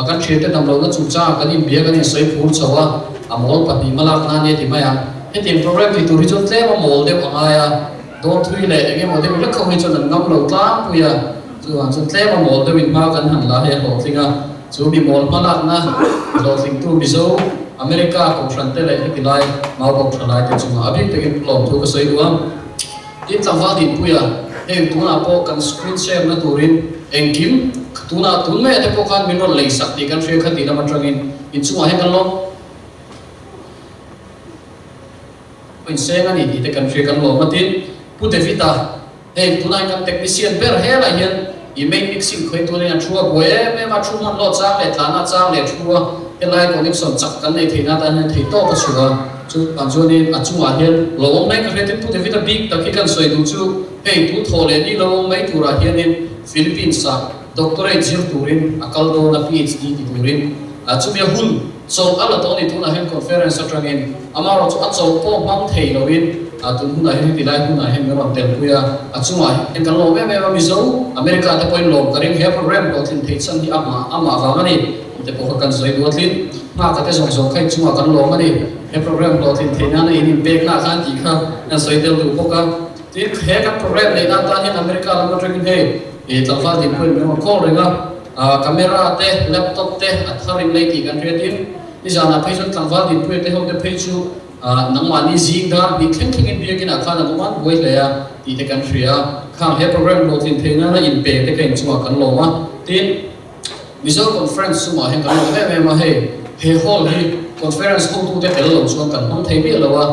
kan thiante dam lohna chungchangah kan inbia kan insawi phur chho a, a mawl pahnih hmalak na nia ti mai ang. Hetiang program ti tur hi chuan tlem a mawl deuh a ngai a, dawn thui leh eng emaw deuh hlek ho hi chuan an ngam lo tlangpui a, chuvang chuan tlem a mawl deuhin hma kan han la hei a hlawhtling a. Chu mi mawl hmalakna hlawhtlingtu Mizo, America Kohhran te leh heti lai Maubawk tha lai te chungah a bik takin lawmthu ka sawi duh a. Tin tlangval dinpuia heng tunah pawh kan screen share na turin engkim tunah tun mai ah te pawh khan min rawn lei sak tih kan hria kha tih lam atangin inchungah hian kan lawm inseng a ni tih te kan hria kan lawm a. Tin Pu David-a Hei tunah hian kan technician ber helai hian i main mixing khawi turin a thu a buai em em a, thu hman lawt chang leh tlana chang leh thu a, helai connection chak kan nei theihna atan hian thei tawk a chhuah a, chu vang chuanin a chungah hian lo awm mai ka hria tin Pu David a bik tak hi kan sawi duh chu hei tu thaw leh ni lo awm mai turah hianin Philippines ah doctorate zir turin a kal dawn a PhD ti turin chumi a hun chawlh a la tawh a ni tunah hian conference atangin Amaherawh chu a chawlh pawh hmang thei loin tun hunah hian heti lai hunah hian min rawn telpui a, a chungah hian kan lawm em em a, Mizo, America te pawhin lawm ka ring he program hlawhtlin theih chhan hi amah amah vang a ni tih te pawh kha kan sawi duh a tlin nghak a te zawng zawng kha inchungah kan lawm a ni, he program hlawhtlin theih nana in inpekna khan tih kha kan sawi tel duh bawk a, tin he kan program neihna atan hian America lam atangin hei tlangval dinpawhin min rawn call reng a, camera te laptop te a thar in lei tih kan hriat in. Nizanah phei chuan tlangval dinpuia te ho te phei chu nangmahni zing dar hnih thleng thlengin biakinah khan an awm an buai hle a tih te kan hria a. Khang he program hlawhtlin theih nana inpe te ka inchungah kan lawm a. Tin, Mizo Conference chungah hian kan lawm em em a, hei he hall hi conference hotute tel lo chuan kan hmang thei miah lo a.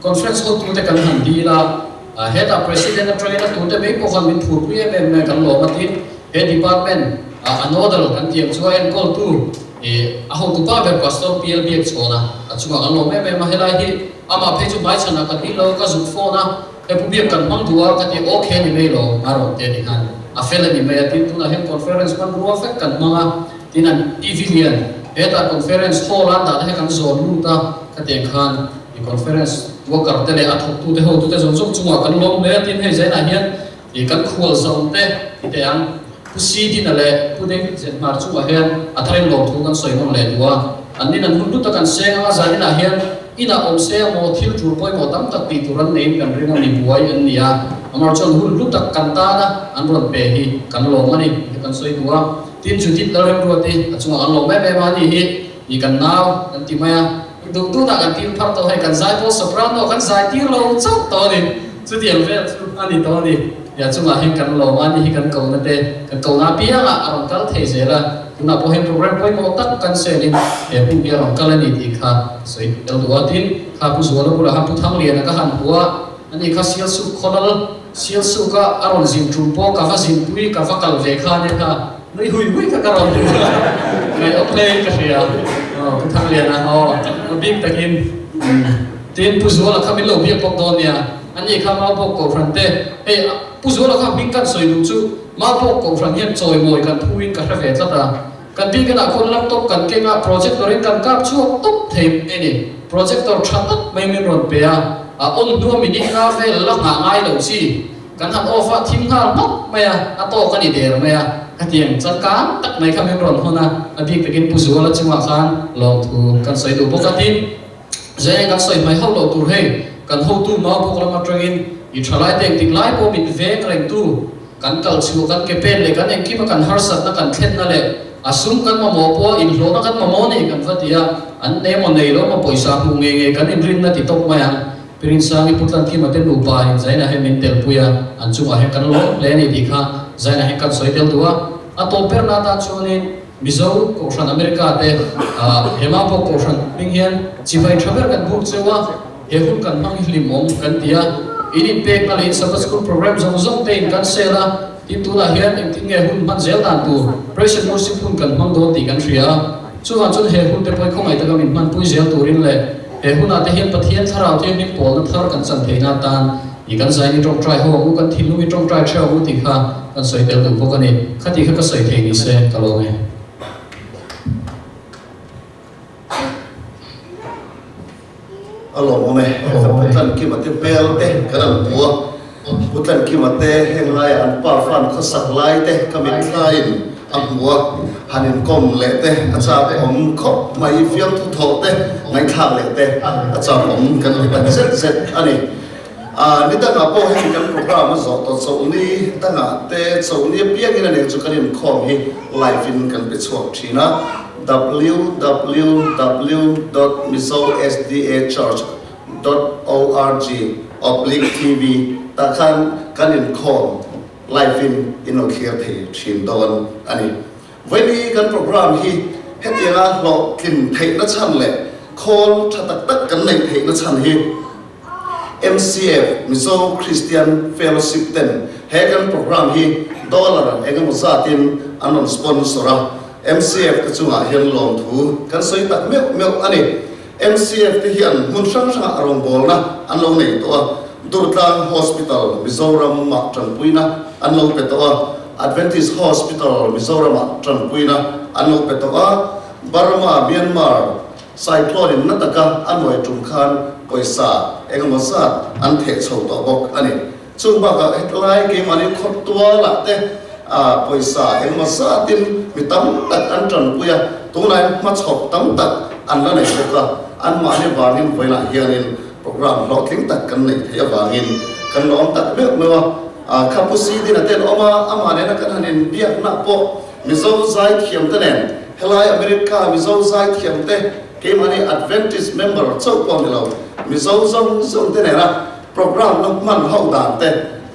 Conference hotute kan han dil a, hetah President atangin a tute mai pawh khan min phurpui em em mai a kan lawm a. Tin, he department a nodal kan tih ang chu a enkawltu, I a hotu pa ber Pastor PL biak chhawn a, a chungah kan lawm em em a, helai hi amah phei chu hmaichhan ah ka ti lo, ka zuk phone a, he pu biak kan hmang duh a, ka ti ok a ni mai lo, a rawn ti a ni khan a fel a ni mai a, tin tunah hian conference hmanrua vek kan hmang a, tin an TV lian hetah conference hall a an dah te kha kan zawn lut a, ka ti ang khan i conference worker te leh a thawktu te hotu te zawng zawng chungah kan lawm hle a, tin hei zainah hian I kan khual zawng te ti teh ang. Pu Sidina leh Pu David Zenhmar chungah hian a tharin lawmthu kan sawi nawn leh duh a. An nin an hun lut a kan seng anga zaninah hian inah awm se emaw thil tul pawimawh tam tak tih tur an neiin kan ring a mi buai an ni a. Amar chuan hun hlu tak kan tana an rawn pe hi kan lawm a ni tih kan sawi duh a. Tin Judith Lalremruati a chungah kan lawm em em a ni hi i kan nau kan ti mai a. Duh tunah kan tir phar tawh hei kan zai pawh soprano kan zai tir lo chauh tawh a ni. Chutiang vel chu a ni tawh a ni. Nia chungah hian kan lawm a ni hi kan kohna te kan kohna apiangah a rawn kal thei zel a. Tunah pawh hian program pawimawh tak kan selin he hmun hi a rawn kal a ni tih kha sawi tel duh a. Tin, kha Pu Zuala bulah khan Pu Thangliana ka han hmu a, ani kha Sialsuk khawlal Sialsuka a rawn zin tum pawh ka va zinpui ka va kal ve kha ania kha. Nui hui hui kha ka rawn duh a, ngaih awm hle in ka hria. Aw Pu Thangliana aw a bik takin tin Pu Zuala kha min lo biak bawk dawn nia, ani kha Maubawk Kohhran te hei Pu Zuala kha hming kan sawi duh chu Maubawk Kohhran hian chawimawi kan phu in ka hre ve tlat a, kan biakinah khawn laptop kan keng a projector in kan kap chhuak tawp thei mai a ni, projector tha tak mai min rawn pe a, a on hnua minute nga vel la nghah ngai lo chi. Kan han off a, thim nghal hmak mai a, a tawk a ni der mai a, khatiang changkang tak mai kha min rawn hawn a, a bik takin Pu Zuala chungah khan lawmthu kan sawi duh bawk a, tin, Zaia kan sawi hmai hauh loh tur hei, kan hotu mau bawk lam atangin i thalai te engtik lai pawh min veng rengtu kan kal chhuah kan ke pen leh kan engkima kan harsatna kan thlenna leh a sum kan mamawh pawh inhlawhna kan mamawh ni kan va ti a, an nei emaw nei lo emaw pawisa hmuh ngei ngei kan inrinna ti tawp mai ang. Pirinsangi Pu Tlanthima te nupa in Zaina hi min telpui a, an chungah hian kan lawm hle a ni tih kha Zaina hi kan sawi tel duh a. A tawp ber na atan chuanin Mizo Kohhran America te he Mapawk Kohhran hming hian chibai tha ber kan buk cheu a, he hun kan hmang hi hlimawm kan ti a, in inpekna leh in Sabbath School program zawng zawng te in cancel a, tin tunah hian engtin nge hun hman zel dan tur Praise and Worship hun kan hmang dawn tih kan hria a, chuvang chuan he hun te pawh hi khawngaih taka min hmanpui zel turin leh he hunah te hian Pathian Thlarau Thianghlim pawlna thar kan chan theihna atan i kan zain i tawngtai ho ang u, kan thinlung i tawngtai theuh ang u tih kha kan sawi tel duh bawk a ni. Khati kha ka sawi thei ni se ka lawm e. A lawmawm e, ka Pu Tlankima te hmel te kan an hmu a, Pu Tlankima te heng laiah an pa fan khawsak lai te ka mitthlaiin a hmu a, han inkawm leh te a chak awm khawp mai, fiamthu thawh te ngaihthlak leh te a chak awm kan ti tak zet zet a ni. Ni dangah pawh hemi kan program a zawh tawh chauhni dangah te chauhni apiangin a nen chu kan inkhawm hi live in kan pe chhuak thin a, www dot mizosdachurch dot org oblique tv tah khan kan inkhawm live in in lo thlir thei thin dawn a ni. Vawiin kan program hi hetianga hlawhtlin theihna chhan leh khawl tha tak tak kan neih theihna chhan hi, MCF, Mizo Christian Fellowship ten he kan program hi dollar eng emaw zatin an rawn sponsor a, MCF te chungah hian lawmthu kan sawi tak meuh meuh a ni. MCF te hian hmun hrang hrangah rawngbawlna an lo nei tawh a, Durtlang Hospital Mizoram-ah tanpuina an lo pe tawh a, Adventist Hospital Mizoram-ah tanpuina an lo pe tawh a, Burma, Myanmar, Cyclone in na taka a nuai tum khan pawisa engemaw zat an theh chho tawh bawk a ni. Chung bakah hetlai keimahni khaw tualah te pawisa engemaw zatin mi tam tak an tanpui a, tunah hmachhawp tam tak an la nei bawk a, anmahni vangin vawiinah hianin program hlawhtling tak kan neih theih avangin kan lawm tak meuh meuh a. Khapu Sidin a ten awm a, amah nena kan han inbiakna pawh Mizo zaithiamte nen helai America Mizo zaithiamte keimahni Adventist member chauh pawh ni lo, Mizo zawng zawng te nena program la hman ho dan te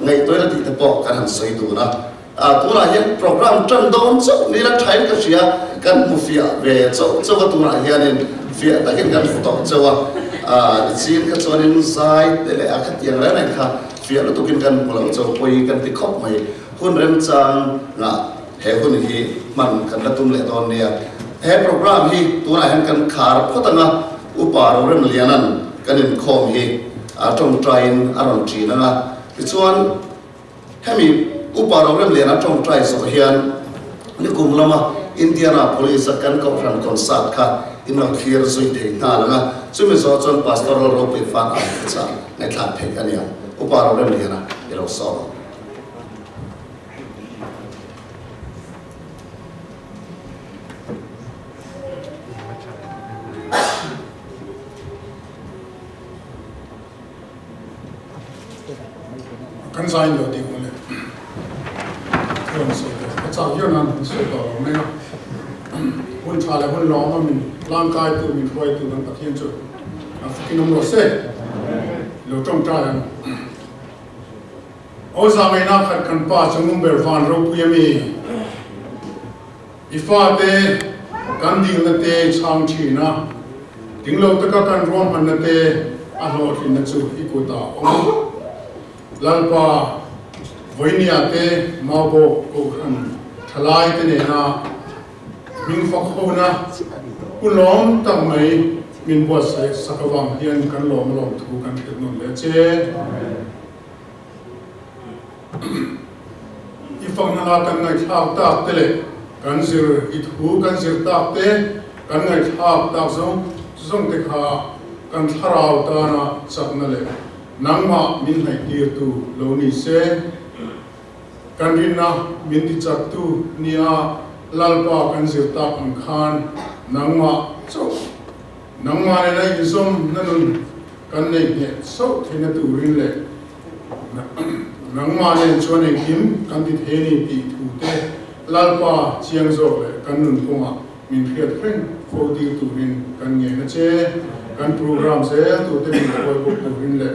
ngaihtuaina tih te pawh kan han sawi dun a. Tunah hian program tan dawn chauh ni la thain ka hria, kan hmu fiah ve chauh chauh a, tunah hianin fiah takin kan hmu tawh chauh a. Nichin kha chuanin zai te leh a khatiang reng reng kha fiah lutukin kan hmu lo chauh pawi kan ti khawp mai. Hun remchang ngah he hun hi hman kan la tum leh dawn nia. He program hi tunah hian kan khar phawt ang a, Upa Roremliana'n kan inkhawm hi a tawngtaiin a rawn ṭin ang a. Tichuan, hemi Upa Roremliana tawngtai zawh hian nikum lama Indiana Police-a kan kohhran concert kha in lo thlir zui thei nghal ang a. Chumi zawh chuan Pastoral Ropui Fan ang kha chah ngaihthlak theih a ni ang. Upa Roremliana i lo sawm ang. Kan zain lo ding le thuan sawi te ka chak viau nan kan sawi tawh lo mai a hun tha leh hun lawm a min langkai tu min hruai tu kan Pathian chu a fakin awm rawh se lo tawngtai ang. Aw zangaihna khat kan Pa chu ngum ber van ropui a mi? I fate kan dilna te i chhang thin a, dinglo taka kan ruahmanna te a hlawhtlinna chu i kutah a awm a. Lalpa, vawinia te Maubawk Kohhran thalai te nena Hming fak hona pu lawm tak mai min buatsaih sak avang hian kan lawm alawm thu kan hriat nawn leh che. I fakna la kan ngaihthlak tak te leh kan zir i thu kan zir tak te kan ngaihthlak tak zawng zawng te kha kan thlarau tana chakna leh nangmah min hnaihtirtu lo ni se. Kan rinna min tichaktu nia Lalpa kan zir tak ang khan nangmah chauh, nangmah nena inzawm na nun kan nei hneh chauh theihna turin leh nangmah nen chuan engkim kan ti thei a ni tih thu te Lalpa chiang zawk leh kan nun kawngah min hriat reng fo tir turin kan ngen a che. Kan program zel turte min hruai bawk turin leh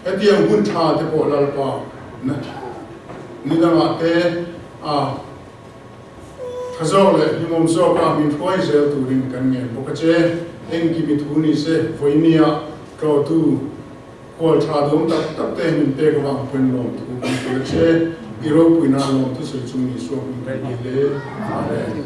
hetiang hun tha te pawh Lalpa Na ni dangah te a Tha zawk leh hlimawm zawka min hruai zel turin kan ngen bawk a che. Engkim i thu ni se, vawinia tlawhtu khual tha dawm tak tak te min pek avang pawhin lawmthu kan hrilh a che. I ropuina lawmthu sawi chung ni suak min kan ni hle. Amen.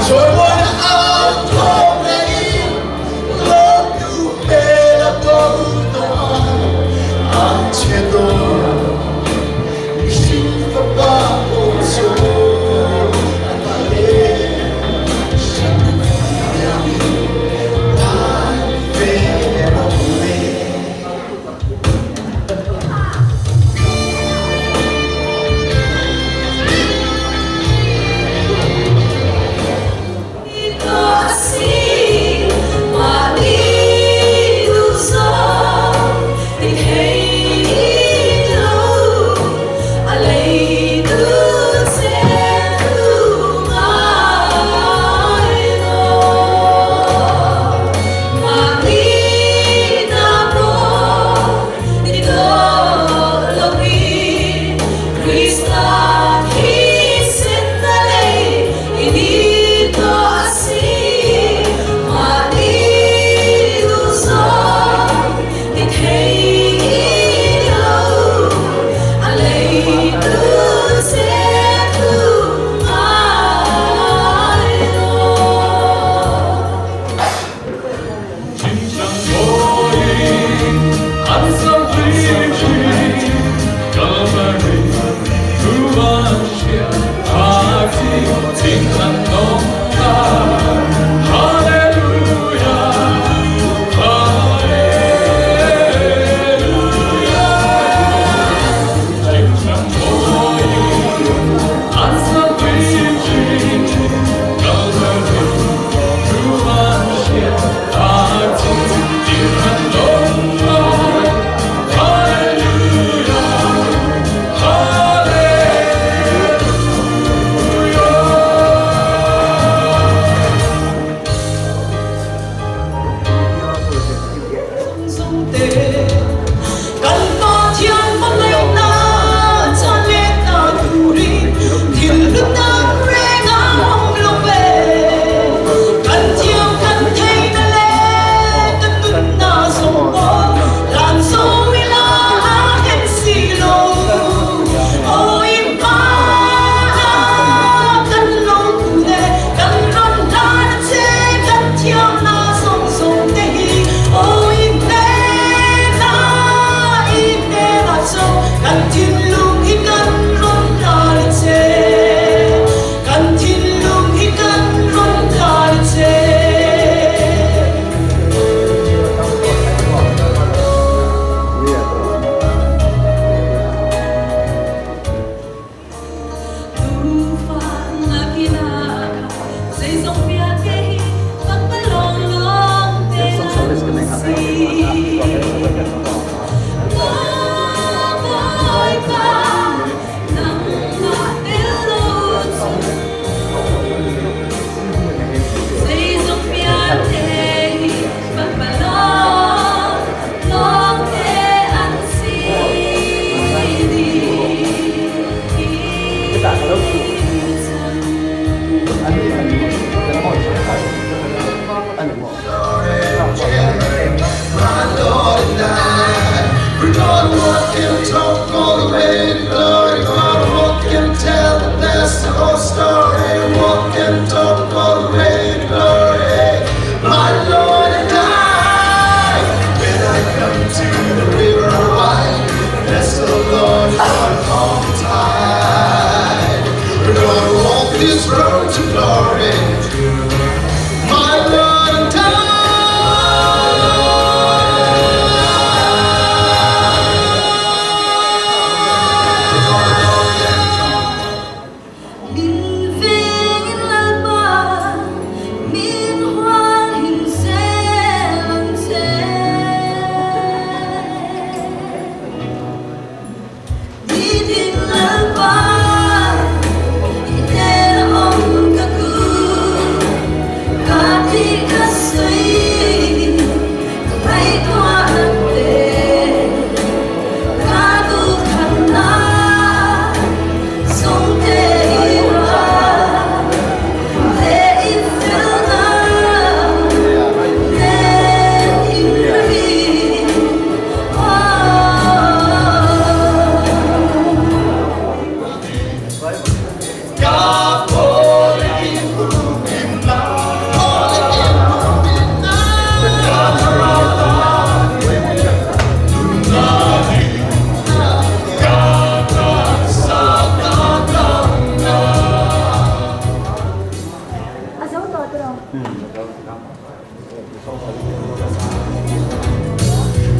Chawimawi au thawm leh lawm tu hmel a bo tawh a, an chhe dawn mihring fapa pawh chu a ta e. Hriatna tan ve rawh le.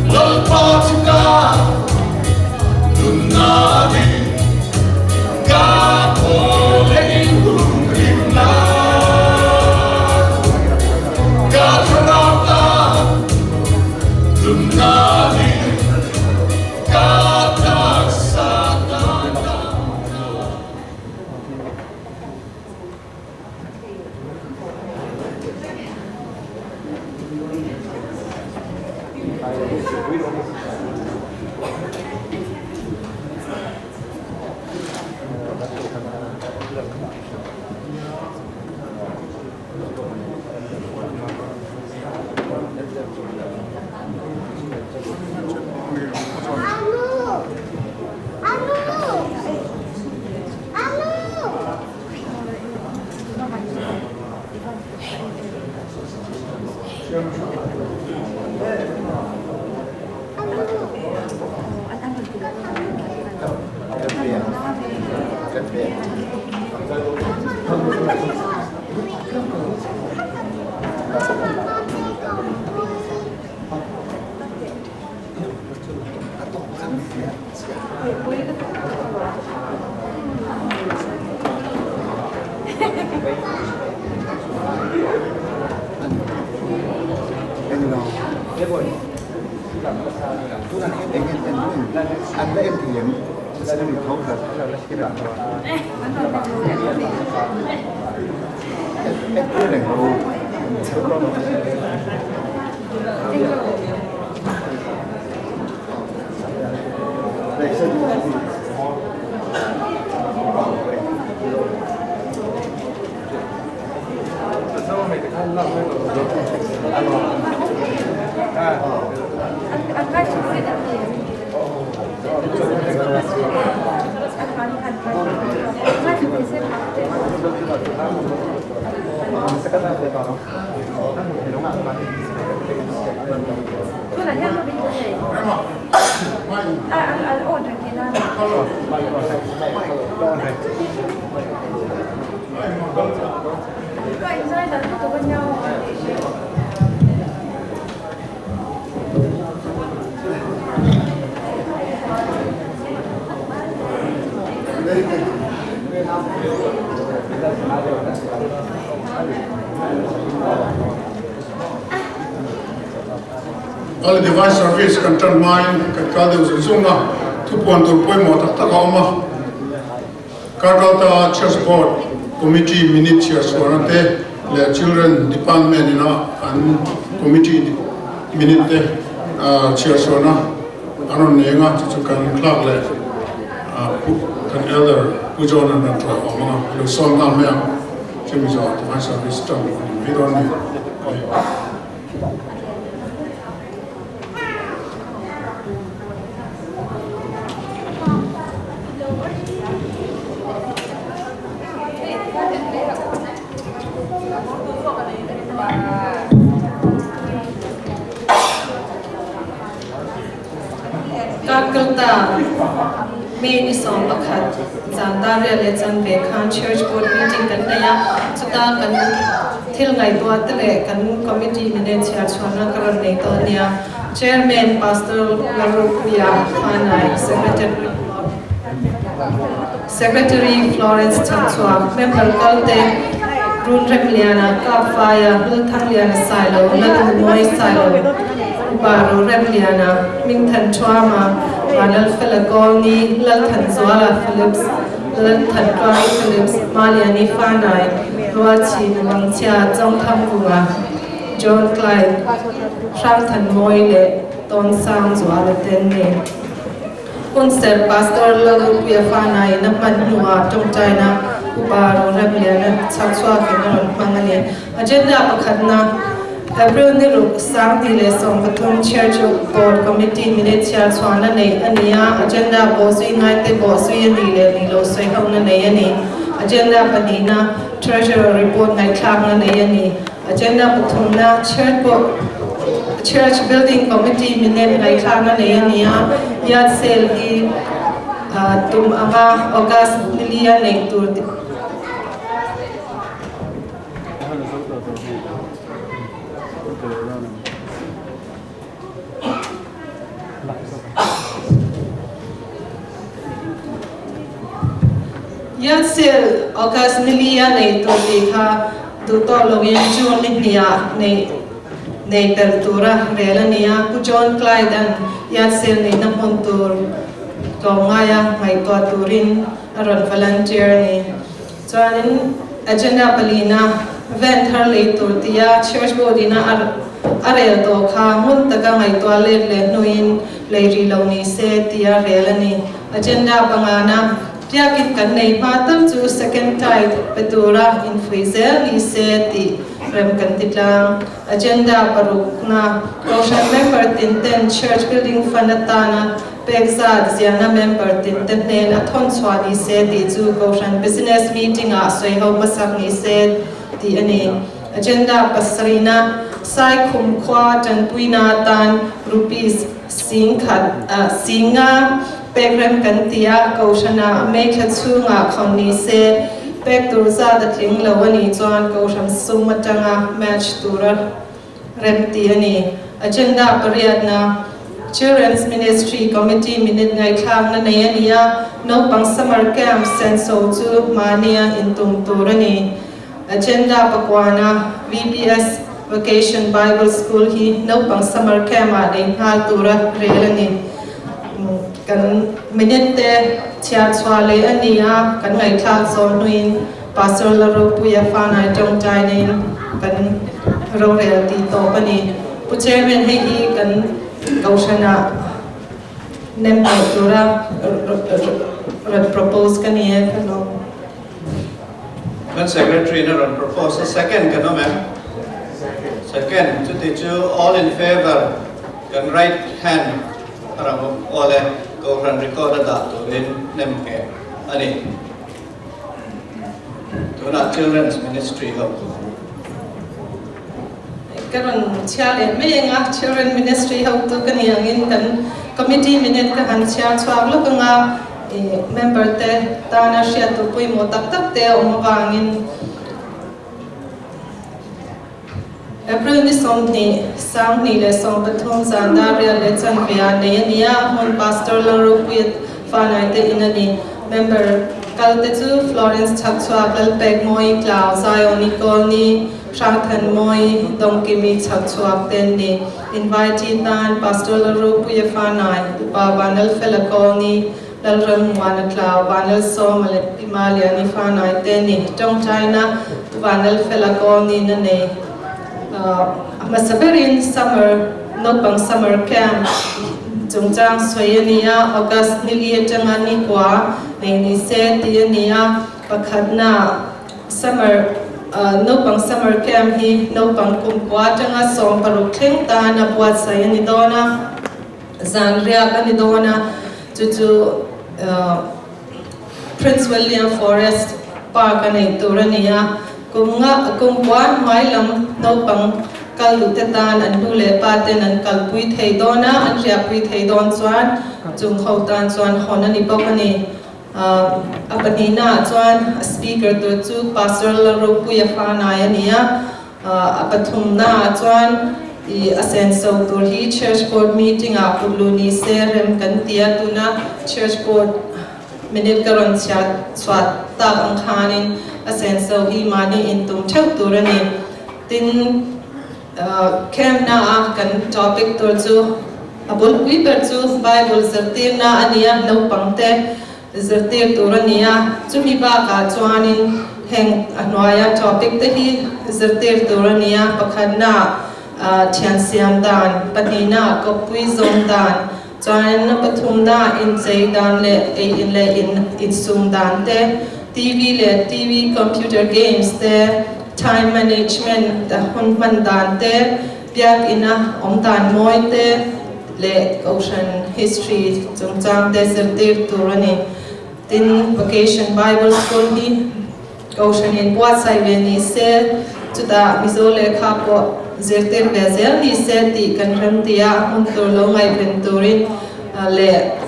Lalpa chu ka nunna ni, ka thaw leh humhimna, ka thlarau tan nunna ni, ka taksa tan damna. All Divine Service kan tan hmain kan kal deuh zung zung a, thupuan tur pawimawh tak tak a awm a. Karkalta Church Board Committee minute chhiar chhuahna te leh Children Department ina an committee minute te chhiar chhuahna an rawn nei anga, chu chu kan clerk leh kan Elder Pu John an rawn ṭawih awm anga, i lo sawm nghal mai ang. Chumi zawh Divine Service ṭan a ni mai dawn a ni. Karkalta, May ni 11 zan dar riat leh chanve khan Church Board meeting kan nei a, chuta kan thil ngaihtuah te leh kan committee minute chhiar chhuahna ka rawn nei tawh a nia. Chairman Pastor Lalrupuia Fanai, Secretary Secretary Florence Chhakchhuak, Member kalte Run Remliana, Kapfaia, Lalthangliana Sailo, Lalnunmawi Sailo, Upa Roremliana, Hmingthan Thuama, Vanlalfela Kawlni, Lalthanzuala Phillips, Lalthantuangi Phillips, Maliani Fanai, Rualchhin Wangchhia, Chawngthangvunga, John Clyde, Hrangthanmawi leh Tawnsangzuala ten ni. Hunserh Pastor Lalrupuia Fanai in a hman hnuah tawngtaina Upa Roremliana chhakchhuakin a rawn hmang a ni. Agenda pakhatna, April ni ruk, 2013 Church Board Committee minute chhiar chhuahna neih a ni a, agenda bawhzui ngaite bawhzui a nih leh nih loh sawihona nei a ni. Agenda pahnihna, Treasurer report ngaihthlakna nei a ni. Agenda pathumna, Church Board Church Building Committee minute ngaihthlakna nei a ni a, yard sale hi tum anga August ni li a neih tur. Yatsil August ni li a nei tur tih kha duh tawh loin June ni hniah neih nei tel tura rel a ni a, Pu John Clyde-a'n Yatsil neihna hmun tur tlawmngaia ngaihtuah turin a rawn volunteer a ni. Chuanin agenda palina van thar lei tur tia Church Board ina a rel tawh kha hmun taka ngaihtuah let leh hnuin lei rih lo ni se tia rel a ni. Agenda pangana Biakin kan nei hma tal chu second tithe pe tura infuih zel ni se tih rem kan ti tlang. Agenda parukna Kohhran member tin ten Church Building Fund atana pek zat ziahna member tin te hnen a thawn chhuah ni se tih chu Kohhran Business Meeting ah sawi ho hmasak ni se tih a ni. Agenda pasarihna Saikhum khua tanpuina atan Rupees singkhat singa pek rem kan ti a, Kohhranah meithla chhungah khawn ni se pek tur zat a tling lo a nih chuan Kohhran sum atanga match tura rem ti a ni. Agenda pariatna, Children's Ministry Committee minute ngaihthlakna nei a ni a, naupang summer camp senso chu mahnia intum tur a ni. Agenda pakuana VBS Vacation Bible School hi naupang summer camp ah nei nghal tura rel a ni. Kan minute te chhiar chhuah leh a ni a, kan ngaihthlak zawh hnuin Pastor Laropuia Fanai tawngtai neiin kan rorel tih tawp a ni. Pu Chairman hei hi kan Kohhranah nem hmuh tura rawn propose ka ni e ka lawm. Kan Secretary in a rawn propose a, second kan awm em? Second. Chuti chu all in favour kan right hand a ram awm e, Kohhran record a dah turin nem ngheh a ni. Tunah Children's Ministry ho. Ka rawn chhiar leh mai ang a, Children Ministry hotu ka ni angin kan Committee minute ka han chhiar chhuak lawk ang a, member te tana hriat tur pawimawh tak tak te a awm avangin April ni 20, 2023 zan dar riat leh chanve ah nei a ni a, hmun Pastor Lalropuia Fanai te in a ni. Member kal te chu Florence Chhakchhuak, Lalpek Mawi, Tlau, Zion-i Kawlni, Hrangthanmawi, Dawngkimi Chhakchhuak te an ni. Invitee tan Pastor Lalropuia Fanai, Upa Vanlalfela Kawlni, Lalrammuana Tlau, Vanlalsawma leh Pi Maliani Fanai te an ni. Tawngtaina Vanlalfela Kawlni na nei. A hmasa berin Summer naupang Summer Camp chungchang sawi a ni a, August ni li atanga ni kua nei ni se tih a ni a, pakhatna Summer naupang Summer Camp hi naupang kum kua atanga 16 thleng tan a buatsaih a ni dawn a, zan riak a ni dawn a, chu chu Prince William Forest Park a neih tur a ni a, kum nga kum kua hnuai lam naupang kal duh te tan an nu leh pa ten an kalpui thei dawn a, an riahpui thei dawn chuan chung ho tan chuan hawn a ni bawk a ni. A pahnihnaah chuan a speaker tur chu Pastor Lalropuia Fanai a ni a, a pathumnaah chuan i a senso tur hi Church Board meeting-ah put luh ni se rem kan ti a, tuna Church Board minute ka rawn chhiat chhuah tak ang khanin a senso hi mahni intum theuh tur a ni. Tin, Camp-na-a kan topic tur chu a bulpui ber chu Bible zirtirna a ni a, naupangte zirtir tur a ni a, chumi bakah chuanin heng a hnuaia topic te hi zirtir tur a ni a, pakhatna thian siam dan, pahnihna kawppui zawm dan, chuanin pathumna inchei dan leh ei in leh in insum dan te, TV leh TV computer games te, Time management hun hman dan te, biakina awm dan mawi te leh Kohhran history chungchang te zirtir tur a ni. Tin, Vacation Bible School hi Kohhran in buatsaih ve ni se, chutah Mizo lehkha pawh zirtir ve zel ni se tih kan remti a, hmun tur lo ngaihven turin leh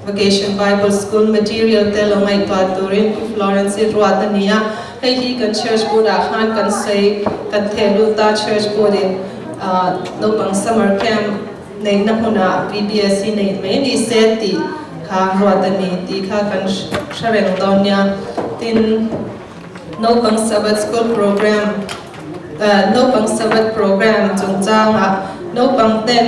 Vacation Bible School material te lo ngaihtuah turin Pi Florence-i ruat a ni a. Hei hi kan church board ah khan kan sawi kan theh lut a, church board in naupang summer camp neihna hmunah VBS hi neih mai ni se tih kha ruat a ni tih kha kan hre reng dawn nia. Tin, naupang Sabbath school program naupang Sabbath program chungchangah naupang ten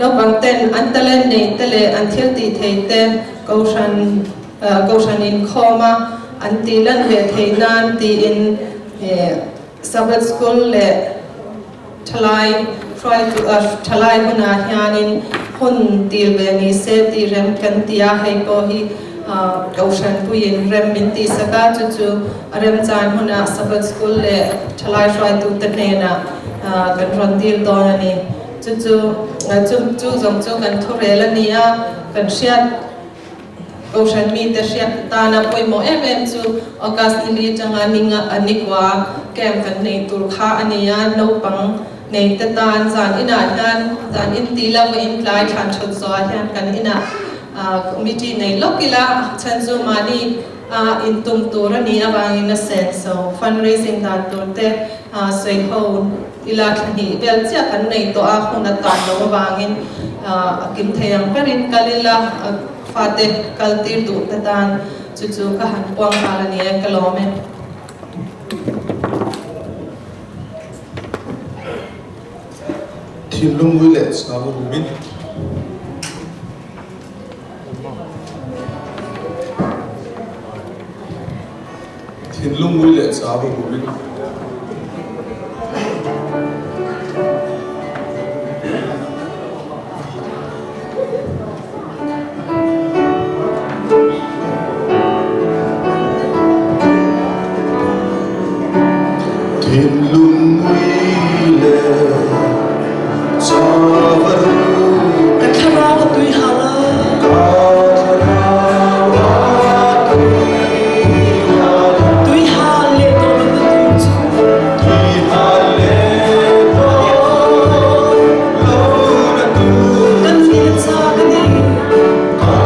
Naupang ten an talent nei te leh an thil tih thei te kohhran kohhran inkhawm a an tih lan ve theih nan tiin Sabbath School leh thalai hruaitu thalai hunah hianin hun dil ve ni se tih rem kan ti a, hei pawh hi kohhran puiin rem min tihsak a, chu chu a remchan hunah Sabbath School leh thalai hruaitu te hnenah kan rawn dil dawn a ni. Chu chu chu chu zawng chu kan thurel a ni a, kan hriat Kohhran mite hriat tana pawimawh em em chu August ni li atanga ninga a nikua camp kan nei tur kha a ni a, naupang nei te tan zan inah hian zan in ti lo in tlai thlan thut zawhah hian kan inah committee nei lawk ila chhan chu mahni a intum tur a nih avangin a senso fundraising dan tur te sawi ho ila thla hnih vel chiah kan nei tawh a, hun a tan loh avangin a kim thei ang berin kal ila fate kal tir duh te tan chu chu ka han puang nghal a ni e, ka lawm e. Thinlung ngui leh chau rumin. Thinlung ngui leh chau rumin. Thinlung ngui leh chau rumin. Ka thlarau a tui hal a. Ka thlarau a tui hal a. Tui hal leh tawh lo na tur chu. Tui hal leh tawh lo na tur Ka nun a chak a ni. Ka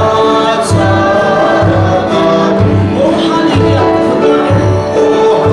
nun a chak a ni. Aw Hallelujah ka hmu ta e. Aw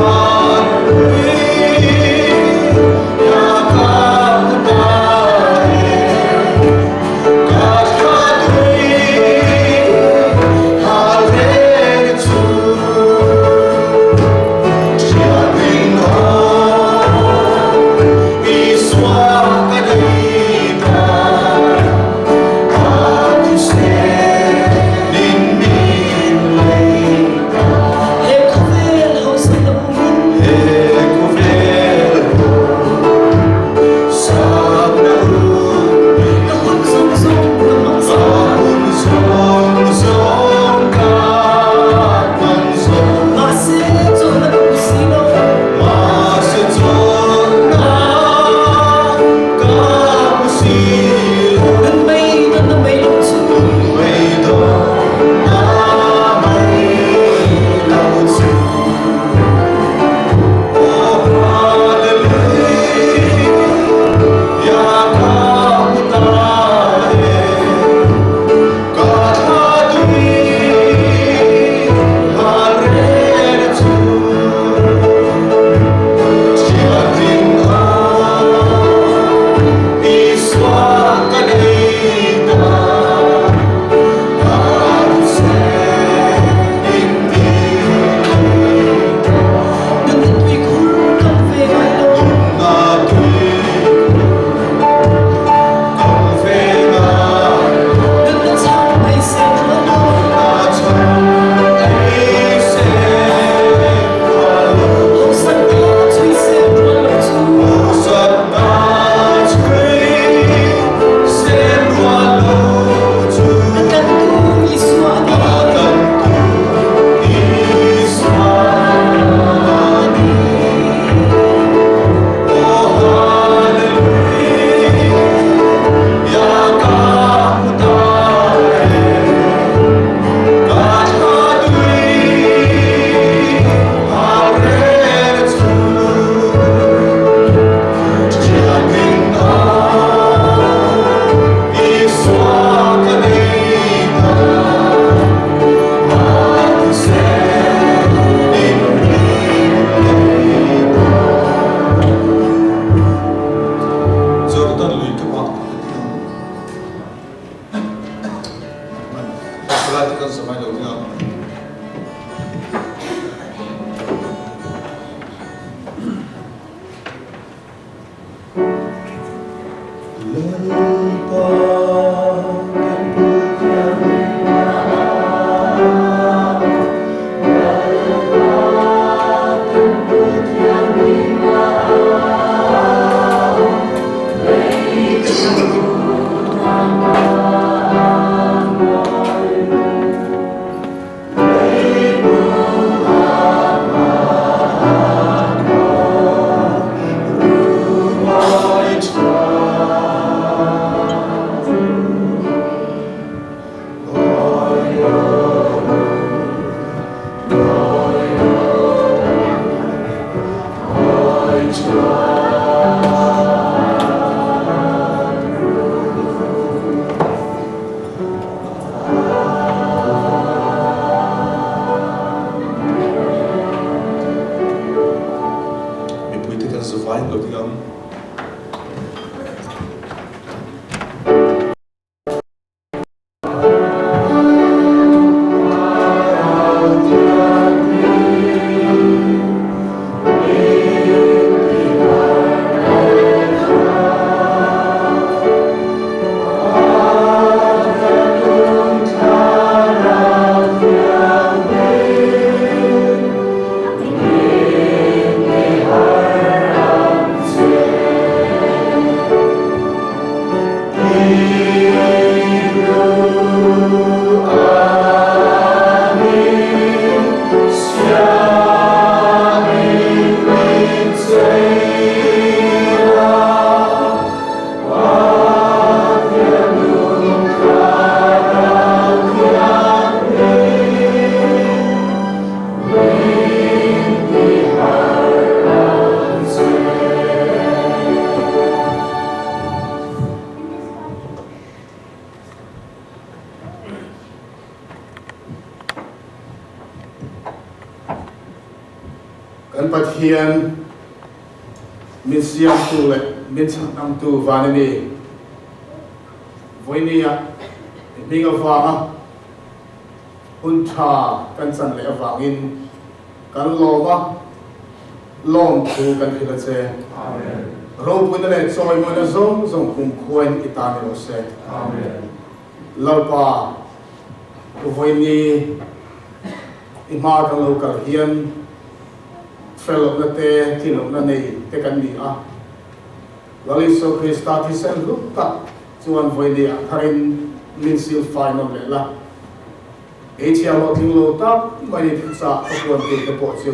Kan Pathian min siamtu leh min chhandamtu van a ni. Vawinia i hming avanga hun tha kan chan leh avangin kan lawm a, lawmthu kan hrilh a che. Ropuina leh chawimawina zawng zawng kumkhuain i ta ni rawh se. Lalpa, vawiini i hma kan lo kal hian fel lohna te, thin lohna nei te kan ni a. Lal Isua Krista thisen hlu tak chuan vawiini ah tharin min sil fai nawm leh la. Hmeichhia hlawhtling lo tak mai thuchah ka puan tur te pawh chu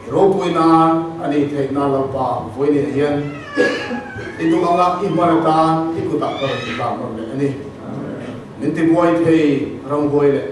i ropui nan a nih theih nan Lalpa vawiini ah hian i duh anga i hman atan i kutah ka rawn inhlan nawm leh a ni. Min tibuai thei ramhuai leh.